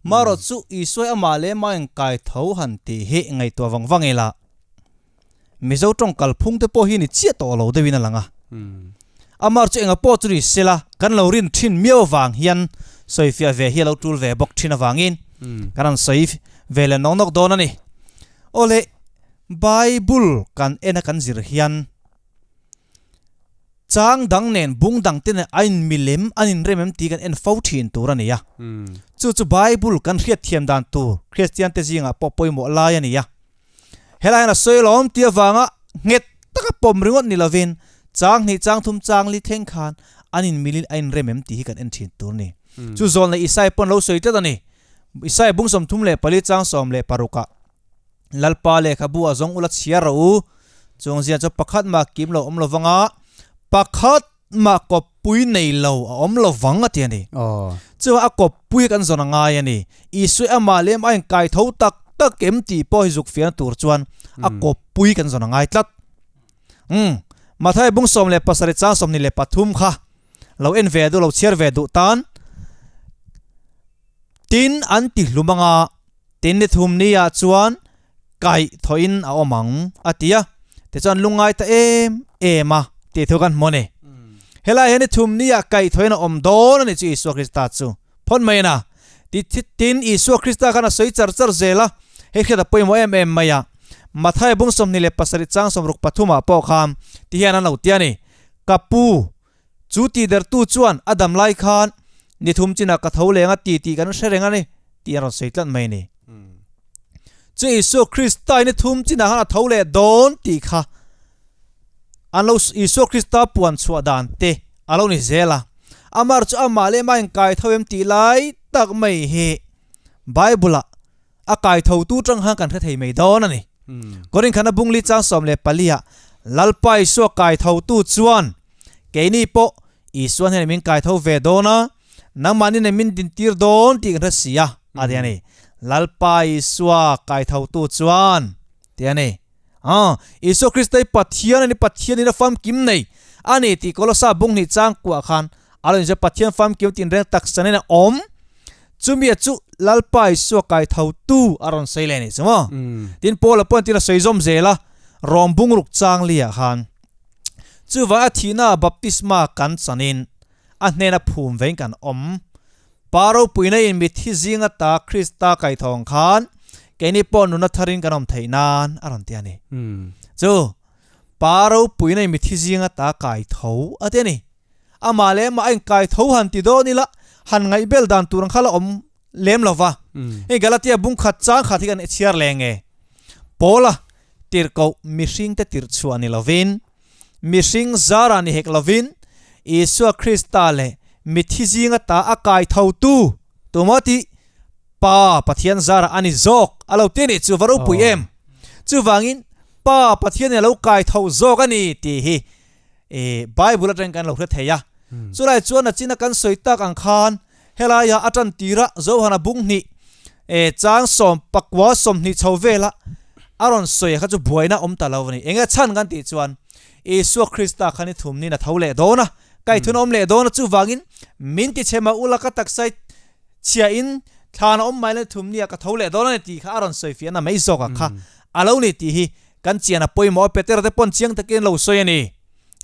S2: Marawh chu Isua hi amah leh amah inkai tho han tih hi ngaihtuah vang vang ila Mizo tawng kalphung te pawh hi ni chiah tawh lo deuhin a lang a. Amah chu enga pawh chu ni sela kan lo rin thin miau avang hian sawifiah ve hi a lo tul ve bawk thin avangin kan han sawi ve leh nawk nawk dawn a ni. Awle. Bible kan en a kan zir hian chang dang nen bung dang te nen a in milem an in rem em tih kan en fo thin tur a ni a. Chu chu Bible kan hriat thiam dan tur Kristian te zingah pawh pawimawh lai a ni a. Helai hian a sawi lawm tih avanga nghet taka pawm ringawt ni lovin chang hnih chang thum chang li thleng khan an in milin a in rem em tih hi kan en thin tur a ni. Chu zawn leh Isai pawn lo sawi tlat a ni. Isai bung 34 chang 16 ah. Lalpa lehkhabu a zawng ula chhiar rawh u. Chung zia chu pakhat mah kim lo awm lo vang a, pakhat mah kawppui nei lo a awm lo vang a ti a ni. Chuan a kawppui kan zawn a ngai a ni. Isua amah leh amah inkai tho tak tak em tih pawh hi zuk fiahna tur chuan a kawppui kan zawn a ngai tlat. Umm, Mathai bung 17 chang 23 kha lo en ve duh lo chhiar ve duh tan tin an ti hlum anga. Tin ni thum ni ah chuan kaih thawhin a awm ang a ti a, tichuan lungngai ta em em a tih thu kan hmu a ni. Helai hian ni thum ni ah kaih thawhin a awm dawn a ni chu Isua Krista chu phawt mai a na. Tin Isua Krista khan a sawi char char zel a, hei hriat a pawimawh em em mai a. Mathai bung 27 chang 63 ah pawh khan ti hian an lo ti a ni, Ka pu, Chu tihdertu chuan a dam lai khan ni thum chinah ka tho leng a ti tih kan hre reng a ni tih an rawn sawi tlat mai a ni. Chu Isua Krista hi ni thum chinah khan a tho leh dawn tih kha an lo Isua Krista puan chhuah dan te a lo ni zel a. Amar chu amah leh amah inkai tho em tih lai tak mai hi Bible-ah. A kai tho tu tang han kan hre thei mai dawn ani. Korin khana bungli chang som le palia Lalpa Isua kai tho tu chuan keini pawh Isuan hian min kai tho ve dawna nangmahni nen min din tir dawn tih kan hre si a a ti a ni. Lalpa Isua kai tho tu chuan ti a ni. Aw, Isua Krista hi Pathian a ni, Pathian in a famkim nei a ni tih Kolosa bung hnih chang kuah khan a lo inzir Pathian famkim tinreng taksa nen a awm. Chumi a chu Lalpa Isua kai tho tu a rawn sawi leh a nih chu maw? Tin Paula pawh entir a sawi zawm zel a, Rom bung ruk chang liah khan chuvang a thihna baptisma kan chanin a hnena phum vein kan awm. Pa ropuina in mitthi zinga ta Krista kaithawng khan keini pawh nuna tharin kan awm theih nan a rawn ti a ni. Chu Pa ropuina in mitthi zinga ta kaitho a ti a ni. Amah leh amah a inkaitho han ti dawn ila han ngaihbel dan tur ang kha la awm lem lo va. Hei Galatia bung khat chang khat hi kan chhiar leh nge. Paula tirhkoh mihringte tirhchhuah ni lovin Mihring zara ni hek lovin Isua Krista leh mithi zinga ta a kai thotu tumaw tih Pa Pathian zara a ni zawk a lo ti a nih chu va ropui em. Chuvangin Pa Pathian in a lo kai tho zawk a ni tih hi Bible atangin kan lo hre thei a. Chulai chuan nachina kan sawi tak ang khan helaiah a tan tirah Johana bung hnih chang 19 20 chho vela a rawn sawi kha chu buaina awm ta lo a ni. Enge chhan kan tih chuan Isua Krista khan i thumnin a tho leh dawn a, kaithun a awm leh dawn a, chuvangin min ti chhe mah ula ka taksa chhia in thlan a awm mai lo thumnia ka tho leh dawn a ni tih kha a rawn sawi fiahna mai zawk a kha a lo ni tih hi kan chian a pawimawh a, Petera te pawn chiang takin lo sawi a ni.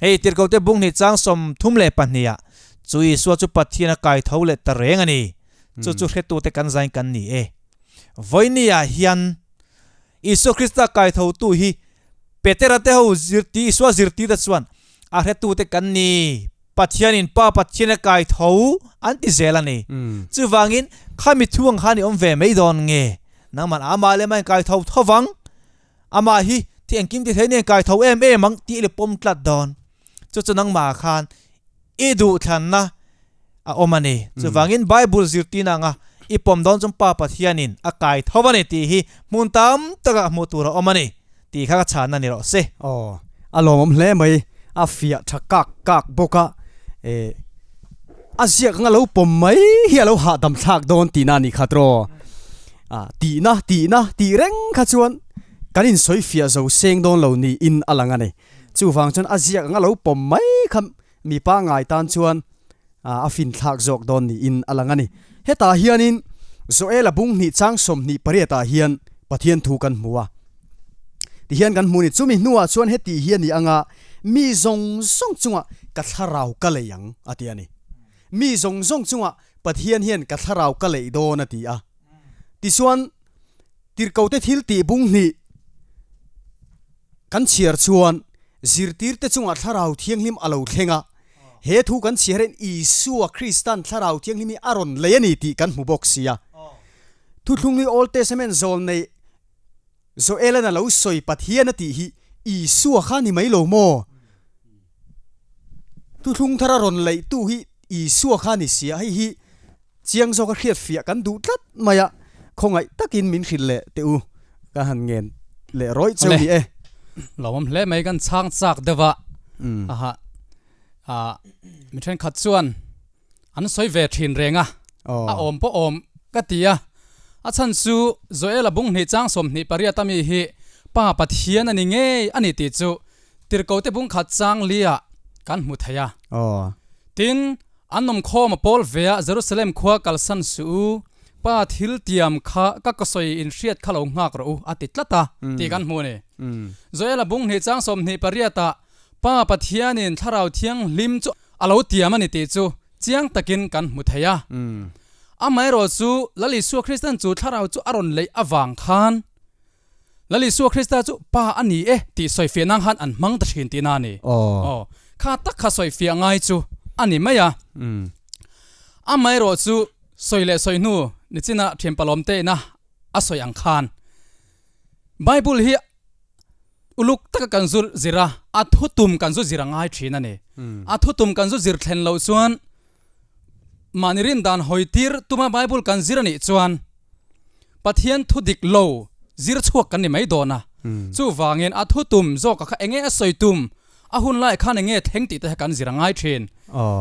S2: Hei Tirhkohte bung hnih chang 32 ah chu Isua chu Pathian a kai tho leh ta reng a ni. Chu chu hretute kan zain kan ni e. Vawinia hian Isua Krista kai tho tu hi Petera te ho zirtir Isua zirtir te chuan a hretute kan ni. Pathianin Pa Pathian a kai tho an ti zel a ni. Chuvangin khami thu ang khan i awm ve mai dawn nge? Nangman amah leh amahin kai tho tho vang. Amah hi thi engkim ti thei nen kai tho em em ang tih i pawm tlat dawn. Chu chu nangmah khan i duhthlanna a awm a ni. Chuvangin Bible zirtirna anga i pawm dawn chuan Pa Pathianin a kai tho a ni tih hi hmun tam takah hmuh tur a awm a ni tih kha ka chhanna ni rawh se.
S1: Aw, a lawmawm hle mai, a fiah tha kak kak bawk a, eh a ziak anga lo pawm mai hi a lo hahdam thlak dawn tihna a nih kha tiraw. A tihna tihna tih reng kha chuan kan insawi fiah zo seng dawn lo niin a lang a ni. Chuvang chuan a ziak anga lo pawm mai kha mi pangngai tan chuan a finthlak zawk dawn niin a lang a ni. Hetah hianin Joela bung hnih chang 28 ah hian Pathian thu kan hmu a. Tihian kan hmu a ni. Chumi hnuah chuan heti hi a ni anga mi zawng zawng chungah ka thlarau ka lei ang a ti a ni. Mi zawng zawng chungah Pathian hian ka thlarau ka leih dawn a ti a. Tichuan, tirhkote thil tih bung hnih kan chhiar chuan zirtirte chungah thlarau thianghlim a lo thleng a. He thu kan chhiar hian Isua Kristan thlarau thianghlim hi a rawn lei a ni tih kan hmu bawk si a. Thuthlung hi Old Testament zawl nei Joelan a lo sawi Pathian a tih hi Isua kha ni mai lo maw? Thuthlung thar a rawn leihtu hi Isua kha ni sia, hei hi chiang zawk a hriat fiah kan duh tlat mai a, khawngaih takin min hrilh leh teh u, ka han ngen leh rawih cheu ni e.
S4: Lawmawm hle mai kan chhang chak deuh a, aha mi thenkhat chuan an sawi ve thin reng a, a awm pawh awm ka ti a, a chhan chu Joela bung hnih chang 28 ami hi Pa Pathian a ni ngei a ni tih chu Tirhkohte bung khat chang li-ah kan hmu thei a. Tin, an awm khawm a pawl ve a, Jerusalem khua kalsan suh u, Pa thil tiam kha ka kawsawi in hriat kha lo nghak rawh u, a ti tlat a, tih kan hmu a ni. Joela bung hnih chang 28-ah Pa Pathianin Thlarau Thianghlim chu a lo tiam a ni tih chu chiang takin kan hmu thei a. Amaherawh chu Lal Isua Kristan chu Thlarau chu a rawn leih avang khan Lal Isua Krista chu Pa a ni e tih sawifiah nan khan an hmang ta thin tihna a ni. Aw. Kha tak kha sawifiah ngai chu a ni mai a. Amaherawh chu sawi leh sawi hnu nichina thian palawm te ina a sawi ang khan Bible hi uluk taka kan zu zir a, a thutum kan zu zir a ngai thin a ni. A thutum kan zu zir thlen loh chuan mahni rin dan hawi tir tuma Bible kan zir a nih chuan. Pathian thu dik lo zir chhuak kan ni mai dawn a. Chuvangin a thu tum zawka kha enge a sawi tum, a hun lai khan enge thleng tih te kha kan zir a ngai thin.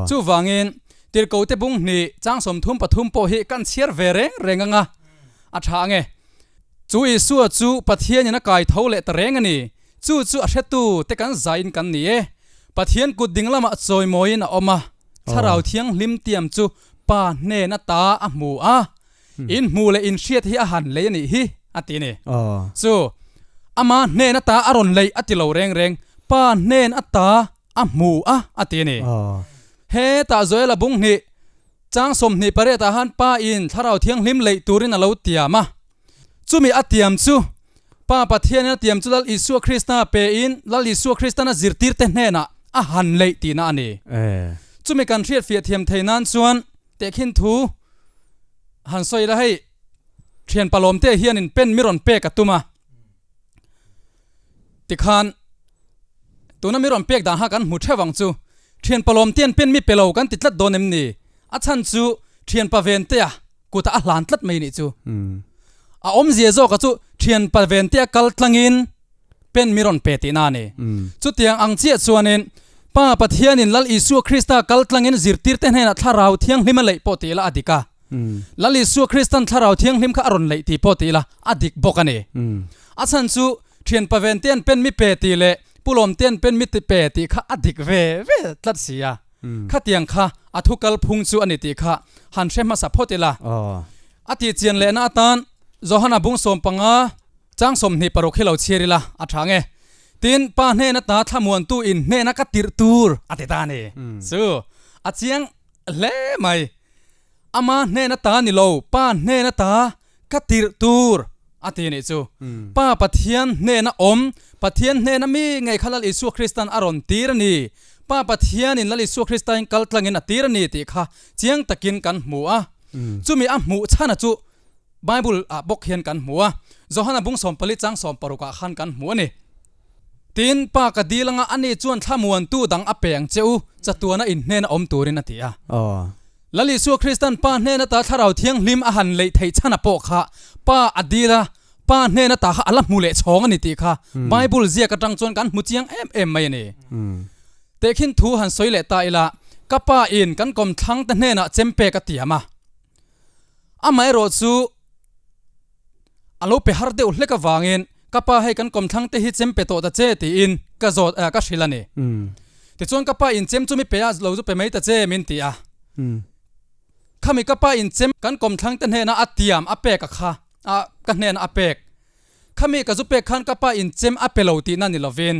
S4: Chuvangin Tirhkohte bung hnih chang 33 pawh hi kan chhiar ve reng reng ang a, a tha ang e. Chu Isua chu Pathianin a kai tho leh ta reng a ni. Chu chu a hretu te kan zaiin kan ni e. Pathian kut ding lamah chawimawiin a awm a, Thlarau Thianghlim tiam chu Pa hnen ata a hmu a, in hmu leh in hriat hi a han lei a nih hi, a ti a ni. Chu ama hnen ata a rawn lei a ti lo reng reng, Pa hnen ata a hmu a, a ti a ni. Hetah Joela bung hnih chang 28 ah han Pa in Thlarau Thianghlim leih turin a lo tiam a. Chumi a tiam chu Pa Pathianin a tiam chu Lal Isua Krista pein Lal Isua Kristan a zirtirte hnenah a han leih tihna a ni. Chumi kan hriatfiah thiam thei nan chuan tehkhin thu han sawi ila hei thian palawmte hianin pen mi rawn pek a tum a. Tikhan tuna mi rawn pek dan kha kan hmu theuh ang chu. Thian palawmtean pen mi pe lo kan ti tlat dawn em ni? A chhan chu thian paventea kutah a hlan tlat mai nih chu. A awmzia zawka chu thian paventea kal tlangin pen mi rawn pe tihna a ni. Chutiang ang chiah chuanin Pa Pathianin Lal Isua Krista kal tlangin zirtirte hnenah Thlarau Thianghlim a leih pawh tih ila a dik a. Lal Isua Kristan Thlarau Thianghlim kha a rawn leih tih pawh tih ila a dik bawk a ni. A chhan chu thian paven te an pen mi pe tih leh Pulawm te an pen mi ti pe tih kha a dik ve ve tlat si a. Khatiang kha a thu kal phung chu a ni tih kha han hre hmasa phawt ila. A tih chian lehna atan Johana bung 15 chang 26 hi lo chhiar ila a tha nge. Tin, Pa hnena ta thlamuantu in hnena ka tirh tur a ti ta a ni. Chu a chiang hle mai. Ama hnena ta ni lo, Pa hnena ta ka tirh tur a ti nih chu. Pa Pathian hnena awm, Pathian hnena mi ngei kha Lal Isua Kristan a rawn tir a ni. Pa Pathianin Lal Isua Kristain kal tlangin a tir a ni tih kha chiang takin kan hmu a. Chumi a hmuh chhana chu Bible ah bawk hian kan hmu a. Johana bung 14 chang 16 ah khan kan hmu a ni. Tin, Pa ka dil anga ani chuan thlamuantu dang a pe ang che u, chatuana in hnena awm turin a ti a. Lal Isua Kristan Pa hnen ata Thlarau Thianghlim a han leih theih chhan a pawh kha Pa a dil a, Pa hnen ata kha a la hmu leh chhawng a ni tih kha Bible ziak atang chuan kan hmu chiang em em mai a ni. Tehkhin thu han sawi leh ta ila, ka pa in kan kawmthlang te hnenah chempek a tiam a. Amaherawh chu a lo pe har deuh hlek avangin ka pa hei kan kawmthlang te hi chem pe tawh ta che tiin ka zawt ka hrilh a ni. Tichuan ka pa in chem chu mi pe a lo chu pe mai ta che min ti a. Khami ka pa in chem kan kawmthlang te hnena a tiam a pek a kha a ka hnena a pek. Khami ka zu pek khan ka pa in chem a pe lo tihna ni lovin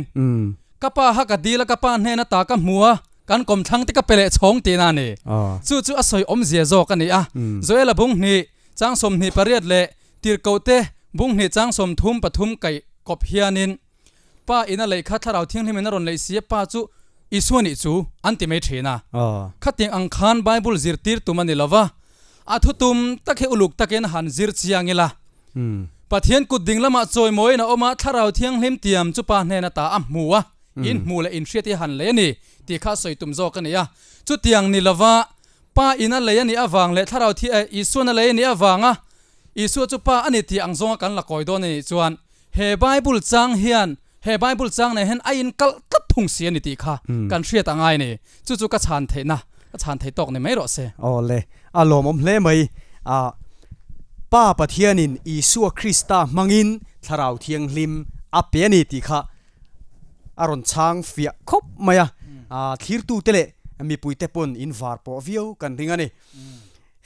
S4: ka pa ha ka dil a ka pa hnena ta ka hmu a kan kawmthlang te ka pe leh chhawng tihna a ni. Chu chu a sawi awmzia zawk a ni a. Joela bung hnih chang 28 leh Tirhkoh te bung hnih chang 33 kaih kawp hianin Pa in a lehkha Thlarau Thianghlim in a rawn leih si a pa chu Isua nih chu an ti mai thin a. Khatiang ang khan Bible zirtir tum a ni lo va, a thutum tak hi uluk takin han zir chiang ila. Pathian kut ding lamah chawimawiin a awm a, Thlarau Thianghlim tiam chu Pa hnen ata a hmu a, in hmu leh in hriat hi han lei a ni tih kha sawi tum zawk a ni a. Chutiang ni lova Pa in a lei a nih avang leh Thlarau Thi eh Isuan a lei a nih avanga Isua chu Pa a ni tih ang zawnga kan la kawi dawn a nih chuan he Bible chang hian he Bible chang nen hian a inkalh tlat thung si a ni tih kha kan hriat a ngai a ni. Chu chu ka chhan theihna, ka chhan thei tawk ni mai rawh se.
S1: Aw le, a lawmawm hle mai. Ah, Pa Pathianin Isua Krista hmangin Thlarau Thianghlim a pe a ni tih kha a rawn chhang fiah khawp mai a. Ah, thlirtute leh mipuite pawn in var pawh viau kan ring a ni.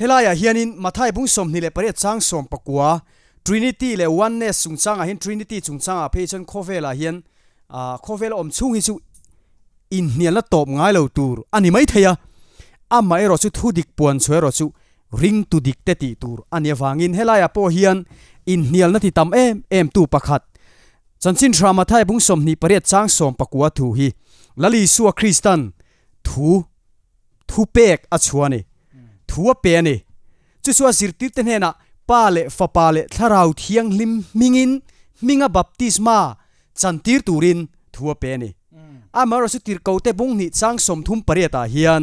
S1: Helaiah hianin Mathai bung 28 chang 19 Trinity leh Oneness chungchangah hian Trinity chungchangah phei chuan khawvelah hian ah khawvel a awm chhung hi chu inhnialna tawp ngai lo tur a ni mai thei a, amaherawh chu thu dik puan chhuah erawh chu ring tu dik te tih tur a ni avangin helaiah pawh hian inhnialna ti tam em em tu pakhat Chanchin Hra Mathai bung 28 chang 19 thu hi Lal Isua Kristan thu thu pek a chhuah a ni, thu a pe a ni. Chu chu a zirtirte hnenah Pa leh Fapa leh Thlarau Thianghlim hmingin hminga baptisma chantir turin thu a pe a ni. Amaherawhchu Tirhkote bung hnih chang 38 ah hian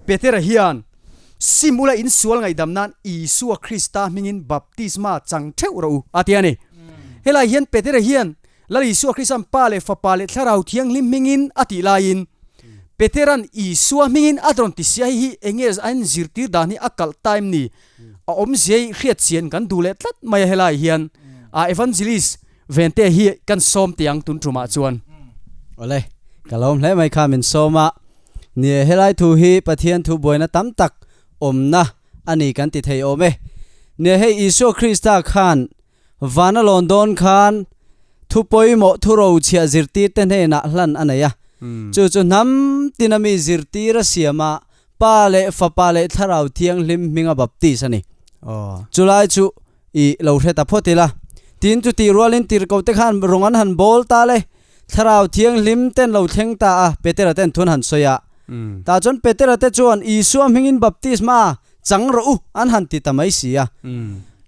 S1: Petera hian. Sim ula in sual ngaihdam nan Isua Krista hmingin baptisma chang theuh rawh u, a ti a ni. Helai hian Petera hian Lal Isua Krista'n Pa leh Fapa leh Thlarau Thianghlim hmingin a tih laiin Petera'n Isua hmingin a rawn ti sia hi hi enge a inzirtir dan hi a kalh ta em ni? A awmzia hi hriat chian kan duh leh tlat mai a helai hian a Evangelist Vente hi kan sawm teh ang tun tumah chuan.
S3: Awle, ka lawm hle mai kha min sawm a. Nie, helai thu hi Pathian thu buaina tam tak awmna a ni kan ti thei awm e. Nie, hei Isua Krista khan vana lawn dawn khan thu pawimawh thu rochhiah zirtirte hnenah hlan a nei a. Chu chu hnam tina mi zirtir a siam a, Pa leh Fapa leh Thlarau Thianghlim hminga baptis a ni. Chulai chu I lo hre ta phawt ila. Tin, chutih rualin tirhkohte khan rawng an han bawl ta le. Thlarau Thianghlim ten lo thleng ta a, Petera ten thun han sawi a. Tah chuan Petera te chuan Isua hmingin baptisma chang rawh u an han ti ta mai si a.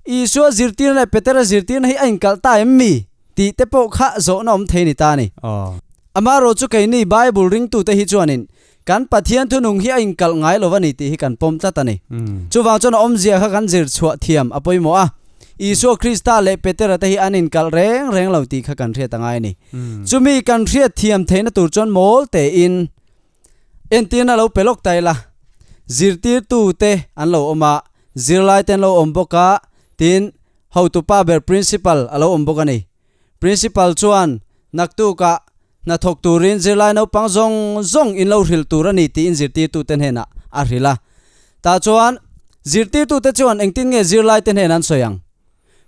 S3: Isua zirtirna leh Petera zirtirna hi a inkalh ta em mi? tih te pawh kha zawhna awm thei a ni ta a ni. Amaherawh chu keini Bible ringtute hi chuanin Kan Pathian thunung hi a inkalh ngai lo a ni tih hi kan pawm tlat a ni. Chuvang chuan a awmzia kha kan zir chhuah thiam a pawimawh a. Isua Krista leh Petera te hi an inkalh reng reng lo tih kha kan hriat a ngai a ni. Chumi kan hriat thiam theihna tur chuan mawl tein entirna lo pe lawk ta ila. Zirtirtu te an lo awm a, zirlai te an lo awm bawk a, tin hotupa ber principal a lo awm bawk a ni. Principal chuan naktukah hnathawk turin zirlai naupang zawng zawng in lo hrilh tur a ni tiin zirtirtute hnenah a hrilh a. Tah chuan zirtirtute chuan engtin nge zirlaite hnenah an sawi ang?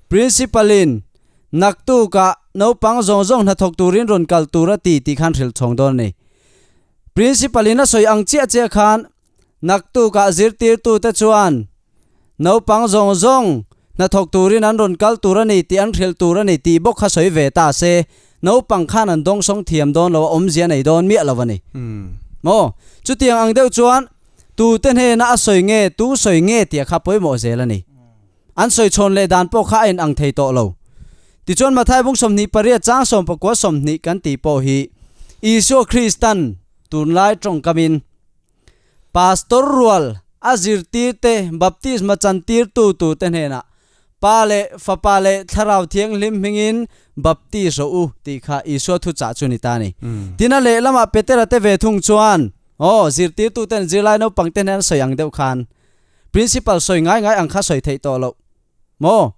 S3: Principal-in naktukah naupang zawng zawng hnathawk turin rawn kal tur a ti tih khan hrilh chhawng dawn a ni. Principal-in a sawi ang chiah chiah khan Naktukah zirtirtute chuan naupang zawng zawng hnathawk turin an rawn kal tur a ni tih an hrilh tur a ni tih bawk kha sawi ve ta se, naupang khan an dawngsawng thiam dawn lo a, awmzia nei dawn miah lo a ni. Maw? Chutiang ang deuh chuan tute hnena a sawi nge, tu sawi nge tih kha pawimawh zel a ni. An sawi chhawn leh dan pawh kha a inang thei tawh lo. Tichuan Mathai bung 28 chang 19 20 kan tih pawh hi Isua Kristan tunlai tawngkamin Pastor rual a zirtirte baptisma chantirtu turte hnenah Pa leh Fapa leh Thlarau Thianghlim hmingin baptis rawh u tih kha Isua thuchah chu ni ta a ni. Tin a lehlamah Petera te ve thung chuan, Aw, zirtirtuten zirlai naupangte hnen an sawi ang deuh khan Principal sawi ngai ngai ang kha sawi theih tawh loh maw?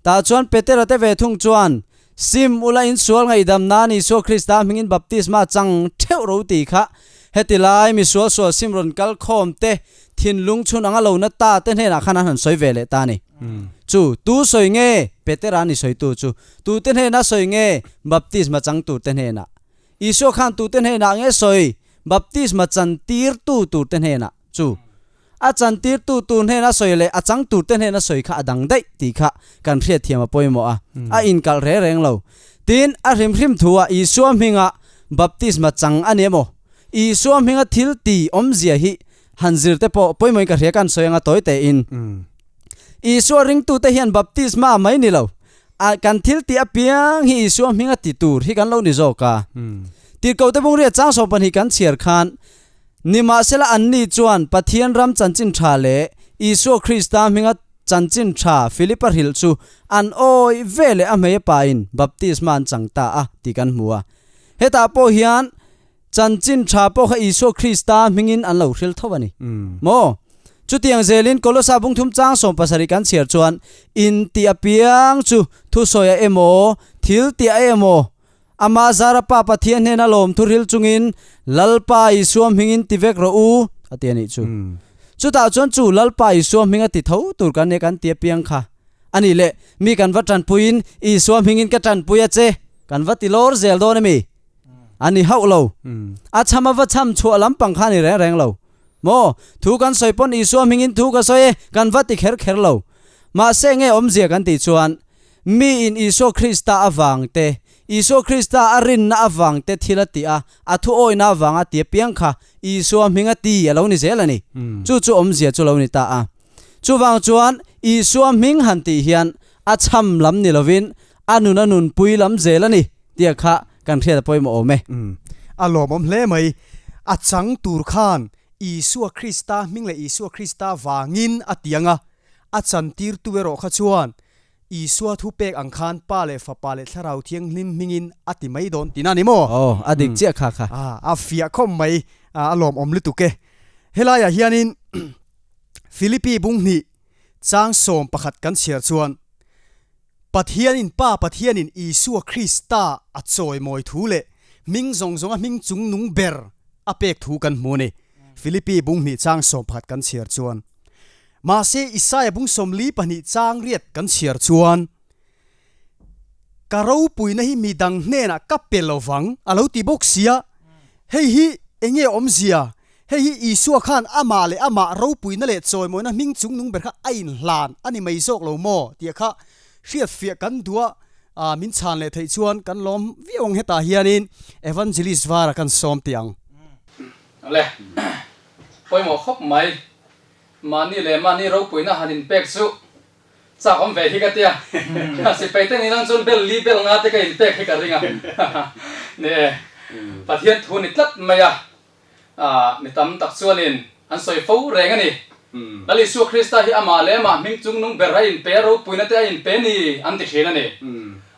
S3: Tah chuan Petera te ve thung chuan, Sim ula in sual ngaihdam nan Isua Krista hmingin baptisma chang theuh ro tih kha heti lai mi sual sual sim rawn kal khawm te thinlung chhun anga lo na ta te hnenah khan an han sawi ve leh ta a ni. Chu tu sawi nge? Petera ni sawitu chu tu te hnena sawi nge? Baptisma chang tur te hnenah. Isua khan tu te hnenah nge sawi? Baptisma chan tirtu tur te hnenah. Chu a chantirtu tur hnena sawi leh a chang turte hnena sawi kha a dang daih tih kha kan hriatthiam a pawimawh a, a inkalh reng reng lo. Tin, a hrimhrim thu-ah Isua hminga baptisma chang a ni emaw, Isua hminga thil ti awmzia hi han zir te pawh pawimawhin ka hria kan sawi anga tawi tein. Isua ringtute hian baptisma mai ni lo, a kan thil tih apiang hi Isua hminga ti tur hi kan lo ni zawk a. Tirhkohte Bungriat chang 12 kan chhiar khan, Nimahsela anni chuan Pathian ram chanchin tha leh Isua Krista hminga chanchin tha Philipa hrilh chu an awi ve leh a hmei a pain baptisma an chang ta a tih kan hmu a. Hetah pawh hian chanchin tha pawh kha Isua Krista hmingin an lo hrilh tho a ni. Maw? Chutiang zelin Kolosa bungthum chang 17 kan chhiar chuan intih apiang chu thusawi a emaw, thil tih a emaw, Amah zara Pa Pathian hnena lawm thurhil chungin Lalpa Isua hmingin ti vek rawh u, a ti a nih chu. Chutah chuan chu Lalpa Isua hming a ti tho tur kan nia kan ti apiang kha a nih leh mi kan va tanpuiin Isua hmingin ka tanpui a che kan va ti lawr zel dawn a mi? A ni hauh lo. A chham a va chham chhuah lampang kha a ni reng reng lo. Maw? Thu kan sawi pawn Isua hmingin thu ka sawi e kan va ti kher kher lo. Mahse nge awmzia kan tih chuan Mi in Isua Krista avang te, Isua Krista a rinna avang te thil a tih a, a thu awihna avanga ti apiang kha Isua hming a ti a lo ni zel a ni. Chu chu awmzia chu lo ni ta a. Chuvang chuan Isua hming han tih hian a chham lam ni lovin a nun a nunpui lam zel a ni tia kha kan hriat a pawimawh awm e.
S1: A lawmawm hle mai. A chang tur khan. Isua Krista hming leh Isua Krista vangin a ti ang a, a chantirtu erawh kha chuan Isua thu pek ang khan Pa leh Fapa leh Thlarau Thianghlim hmingin a ti mai dawn tina ni maw?
S3: Aw, a dik chiah kha kha.
S1: A fiah khawp mai, a lawmawm lutuk e. Helaiah hianin Philippi bung hnih chang 11 kan chhiar chuan, Pathianin Pa Pathianin Isua Krista a chawimawi thu leh hming zawng zawnga hming chung nung ber a pek thu kan hmu a ni. Philippi bung hnih chang 11 kan chhiar chuan. Mahse Isaia bung 42 chang riat kan chhiar chuan, Ka ropuina hi midang hnenah ka pe lovang a lo ti bawk sia. Hei hi enge awmzia? Hei hi Isua khan amah leh amah ropuina leh chawimawina hming chung nung ber kha a inhlan a ni mai zawk lo maw? tih kha hriatfiah kan duh a, min chhan leh theih chuan kan lawm viau ang hetah hianin Evangelist Vara kan sawm tih ang.
S4: Le, pawimawh khawp mai. Mahni leh mahni ropuina han inpek chu chak awm ve hi ka tia. Sipai te nilang chuan bel li bel nga te ka inpek hi ka ring a. Ni e, Pathian thu ni tlat mai a. Mi tam tak chuanin an sawi fo reng a ni. Lal Isua Krista hi amah leh amah hming chung nung ber a inpe a, ropuina te a inpe ni an ti thin a ni.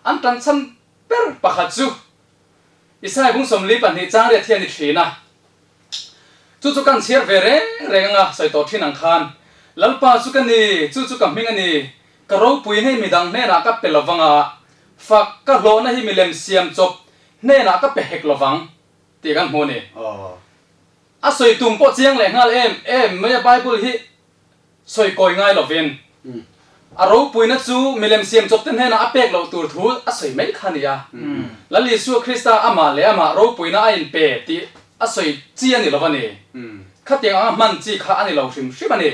S4: An tan chhan ber pakhat chu Isai bung 42 chang riat hi a ni thin a. Chu chu kan chhiar ve reng reng anga sawi tawh thin ang khan, Lalpa chu ka ni, chu chu ka hming a ni, ka ropuina hi midang hnenah ka pe lovang a, fak ka hlawhna hi milem siam chawp hnenah ka pe hek lovang. Tih kan hmu a ni. A sawi tum pawh chiang leh nghal em em mai a, Bible hi sawi kawi ngai lovin a ropuina chu milem siam chawp te hnenah a pek loh tur thu a sawi mai kha a ni a. Lal Isua Krista amah leh amah ropuina a inpe tih a sawi chi a ni lo a ni. Khatiang anga hman chi kha a ni lo hrim hrim a ni.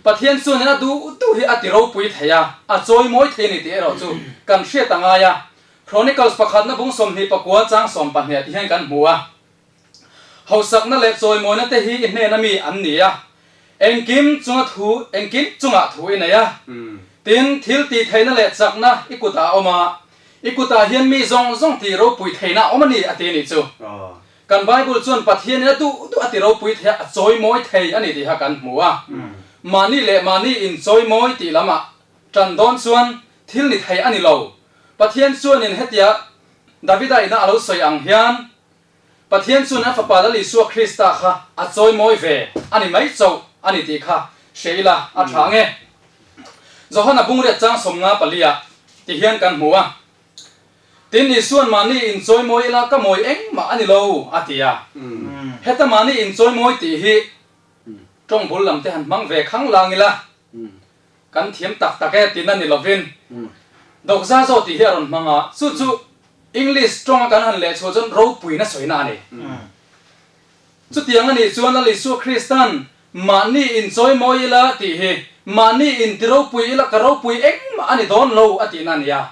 S4: Pathian chuanin a duh duh hi a ti ropui thei a, a chawimawi thei a ni tih erawh chu kan hriat a ngai a. Chronicles pakhatna bung 29 chang 12 ah ti hian kan hmu a, Hausakna leh chawimawina te hi i hnena mi an ni a, engkim chunga thu engkim chungah thu i nei a, tin, thil tih theihna leh chakna i kutah a awm a, i kutah hian mi zawng zawng tih ropui theihna a awm a ni a ti a nih chu. Kan Bible chuan Pathianin a duh duh a ti ropui thei a, a chawimawi thei a ni tih kha kan hmu a. Mahni leh mahni inchawimawi tih lamah tan dawn chuan thil ni thei a ni lo. Pathian chuanin hetia Davida ina a lo sawi ang hian, Pathian chuan a Fapa Lal Isua Krista kha a chawimawi ve a ni mai chauh a ni tih kha hre ila a tha ang e. Johana bungriat chang 54 ah ti hian kan hmu a, Tin, Isuan mahni inchawimawi ila ka mawi engmah a ni lo a ti a. Heta mahni inchawimawi tih hi tawng bul lam te han hmang ve khang lang ila, Kan thiam tak tak e tina ni lovin Dokza zawh tih hi a rawn hmang a, chu chu English tawnga kan han leh chhuah chuan ropuina sawina a ni. Chutiang a nih chuan Lal Isua Kristan mahni inchawimawi ila tih hi mahni intiropui ila ka ropui engmah a ni dawn lo a tihna a ni a.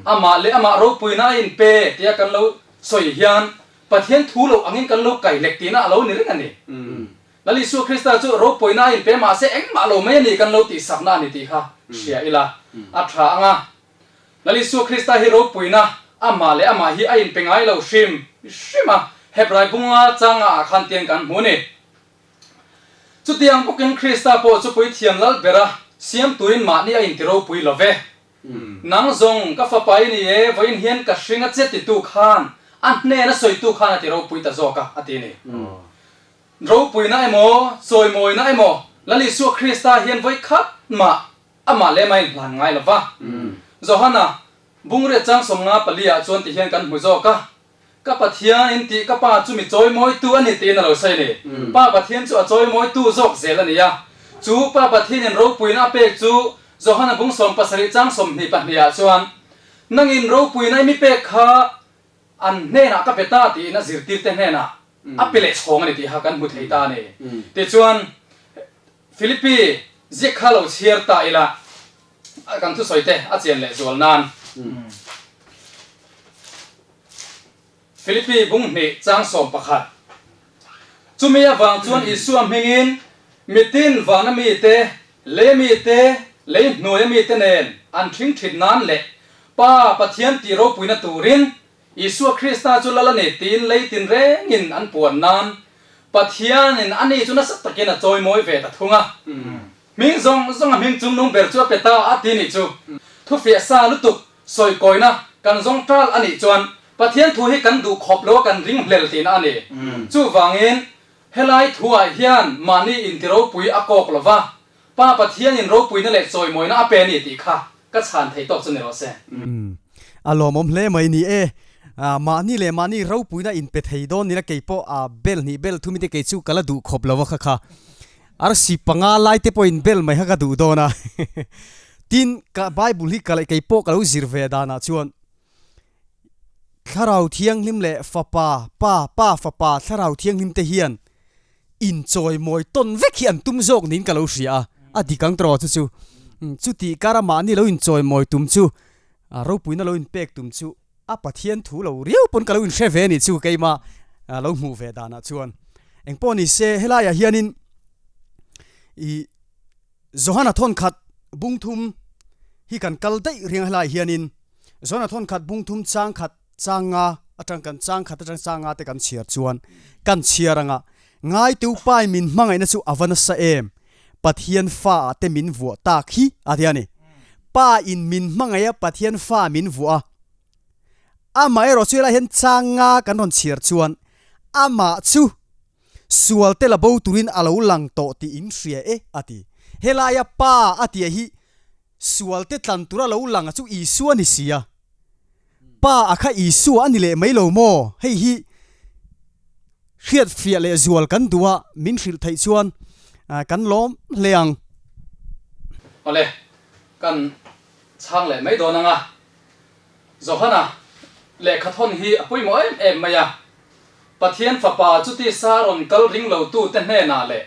S4: Amah leh amah ropuina a inpe tia kan lo sawi hian Pathian thu loh angin kan lo kailek tihna a lo ni reng a ni. Lal Isua Krista chu ropuina a inpe mahse engmah lo mai a ni kan lo tihsakna a ni tih kha hria ila a tha ang a. Lal Isua Krista hi ropuina amah leh amah hi a inpe ngai lo hrim hrim a, Hebrai bunga changa ah khan tiang kan hmu a ni. Chutiang bawkin Krista pawh chu puithiam lal bera siam turin mahni a inti ropui lo ve. Nang zawng ka fapa i ni e, vawiin hian ka hring a che titu khan a hnena sawitu khan a ti ropui ta zawk a, a ti a ni. Ropuina emaw, chawimawina emaw, Lal Isua Krista hian vawi khat mah amah leh amah inhlan ngai lo va. Johana, Bungriat chang 54 ah chuan ti hian kan hmu zawk a, Ka Pathian in tih ka Pa chu mi chawimawitu a ni tiin a lo sawi a ni. Pa Pathian chu a chawimawitu zawk zel a ni a. Chu Pa Pathianin ropuina a pek chu Johana bung 17 chang 22 ah chuan, Nangin ropuina i mi pek kha an hnenah ka pe ta tiin a zirtirte hnenah a pe leh chhawng a ni tih kha kan hmu thei ta a ni. Tichuan, Philippi ziak kha lo chhiar ta ila, kan thusawi te a chian leh zual nan. Philippi bung hnih chang 11. Chumi avang chuan Isua hmingin mitin vana mite, lei mite, lei hnuaia mite nen an thing thit nan leh Pa Pathian tih ropuina turin Isua Krista chu lal a ni tiin lei tin rengin an puan nan. Pathianin ani chu nasa takin a chawimawi ve ta thung a. Hming zawng zawnga hming chungnung ber chu a pe ta a ti nih chu. Thufiah sa lutuk sawikawina kan zawng tal a nih chuan Pathian thu hi kan duh khawp lo a kan ring hlel tihna a ni. Chuvangin helai thuah hian mahni intiropui a kawk lo va, Pa Pathianin ropuina leh chawimawina a pe a ni tih kha ka chhan thei tawk chu ni rawh se.
S1: A lawmawm hle mai ni e. Mahni leh mahni ropuina inpe thei dawn nila kei pawh a bel hnih bel thumi te kei chu ka la duh khawp lo a kha kha. Arsi panga lai te pawhin bel mai kha ka duh dawn a. Tin, ka Bible hi ka kei pawh ka lo zir ve danah chuan Thlarau Thianghlim leh Fapa, Pa, Pa, Fapa, Thlarau Thianghlim te hian inchawimawi tawn vek hi an tum zawk niin ka lo hria a, a dik ang tawh chu chu. Chuti kara mahni lo inchawimawi tum chu, ropuina lo inpek tum chu a Pathian thu lo riau pawn ka lo inhre ve a nih chu keimah lo hmuh ve danah chuan. Engpawh ni se helaiah hianin ih Johana thawnkhat bungthum hi kan kal daih riang helaiah hianin Johana thawnkhat bungthum changkhat Changa atang kan chang khat atang changa te kan chhiar chuan kan chhiar anga Ngaitu pai min hmangaihna chu a va nasa em? Pathian fa ah te min vuah tak hi a ti a ni. Pa in min hmangaih a Pathian fa min vuah a. Amaherawh chu helai hian changa kan rawn chhiar chuan amah chu sual te la bo turin a lo lang tawh tih in hria e a ti. Helaia pa a tia hi sual te tlan tura lo lang a chu Isua ni si a. Pa a kha Isua a ni leh mai lo maw? Hei hi hriatfiah leh zual kan duh a, min hrilh theih chuan kan lawm hle ang.
S4: Awle, kan chhang leh mai dawn ang a. Johana lehkhathawn hi a pawimawh em em mai a. Pathian Fapa chu tisa rawn kal ring lotute hnenah leh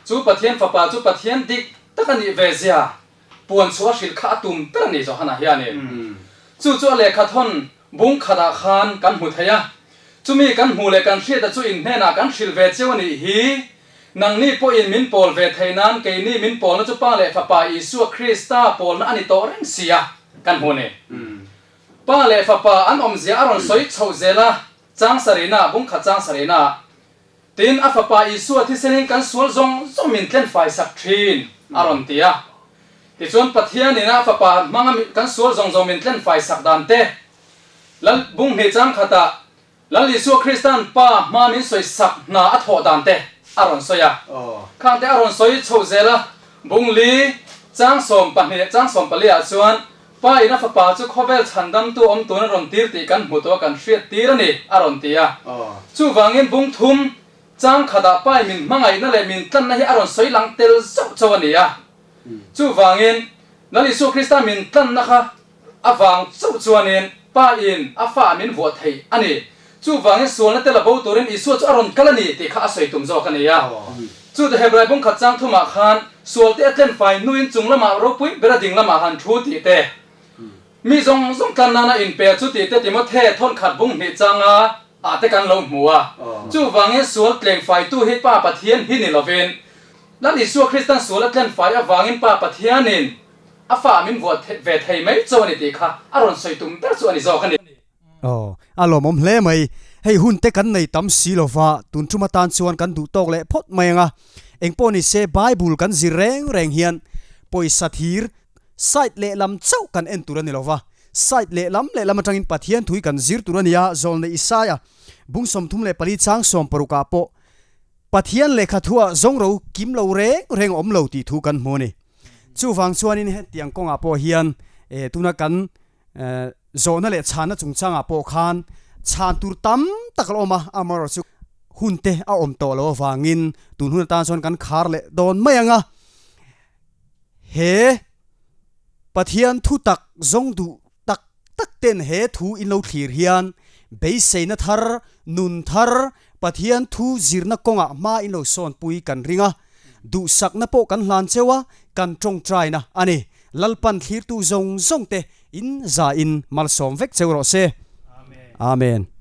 S4: chu Pathian Fapa chu Pathian dik tak a nih ve zia Puan chu a hrilh kha a tum ber a ni Johana hianin. Chu chu a lehkha thawn bung khatah khan kan hmu thei a. Chumi kan hmuh leh kan hriata chu in hnenah kan hrilh ve cheu a nih hi. Nangni pawhin min pawl ve theih nan keini min pawlna chu Pa leh Fapa Isua Krista pawlna a ni tawh reng si a kan hmu a ni. Pa leh Fapa an awmzia a rawn sawi chhoh zel a, chang sarihna, bung khat chang sarihna. Tin, a Fapa Isua thisenin kan sual zawng zawng min tlen faisak thin, a rawn ti a. Tichuan, Pathianin a Fapa hmanga kan sual zawng zawng min tlen faisak dan te, Lal bunghnih chang khatah Lal Isua Krista'n Pa hma min sawisak hna a thawh dan te a rawn sawi a. Khang te a rawn sawi chhoh zel a, bungli chang 12 chang 14 ah chuan Pa in a Fapa chu khawvel chhandamtu awm tun a rawn tir tih kan hmu tawh a kan hriat tir a ni, a rawn ti a. Chuvangin bung thum chang khatah Pa in min hmangaihna leh min tlanna hi a rawn sawi lang tel zauh chauh a ni a. Chuvangin Lal Isua Krista min tlanna kha avang chauh chuanin Pa in a fa min vuah thei a ni. Chuvangin sualna te la bo turin Isua chu a rawn kal a ni tih kha a sawi tum zawk a ni a. Chu te Hebrai bung khat chang thumah khan sual te a tlen fai hnuin chung lamah ropui ber a ding lamah han thu tih te, mi zawng zawng tlan nana inpe chu tih te Timothe thawn khat bung hnih changa ah te kan lo hmu a. Chuvangin sual tleng faitu hi Pa Pathian hi ni lovin Lal Isua Kristan sual a tlen fai avangin Pa Pathianin a fa min vuah ve thei mai cho a ni tih kha a rawn sawi tum ber chu a ni zawk a ni.
S1: Aw, a lawmawm hle mai. Hei hun te kan nei tam si lo va, tun tum atan chuan kan duh tawk leh phawt mai ang a. Engpawh ni se Bible kan zir reng reng hian pawisa thir side lehlam chauh kan en tur a ni lo va, side lehlam lehlam atangin Pathian thui kan zir tur a ni a, Zawlnei Isaia bung 34 chang 60 ah pawh Pathian lehkha thuah zawng ro kim lo reng reng awm lo tih thu kan hmu a ni. Chuvang chuanin hetiang kawngah pawh hian tuna kan Zawhna leh chhanna chungchangah pawh khan chhan tur tam tak a la awm a, amaherawhchu chu hun te a awm tawh loh avangin tun hun atan chuan kan khar leh dawn mai ang a. He Pathian thu tak zawng duh tak tak ten he thu in lo thlir hian beiseina thar, nun thar, Pathian thu zirna kawngah hma in lo sawnpui kan ring a, duhsakna pawh kan hlan cheu a, kan tawngtaina a ni. Lalpan thlirtu zawng zawng te in za in malsawm vek cheu rawh se. Amen.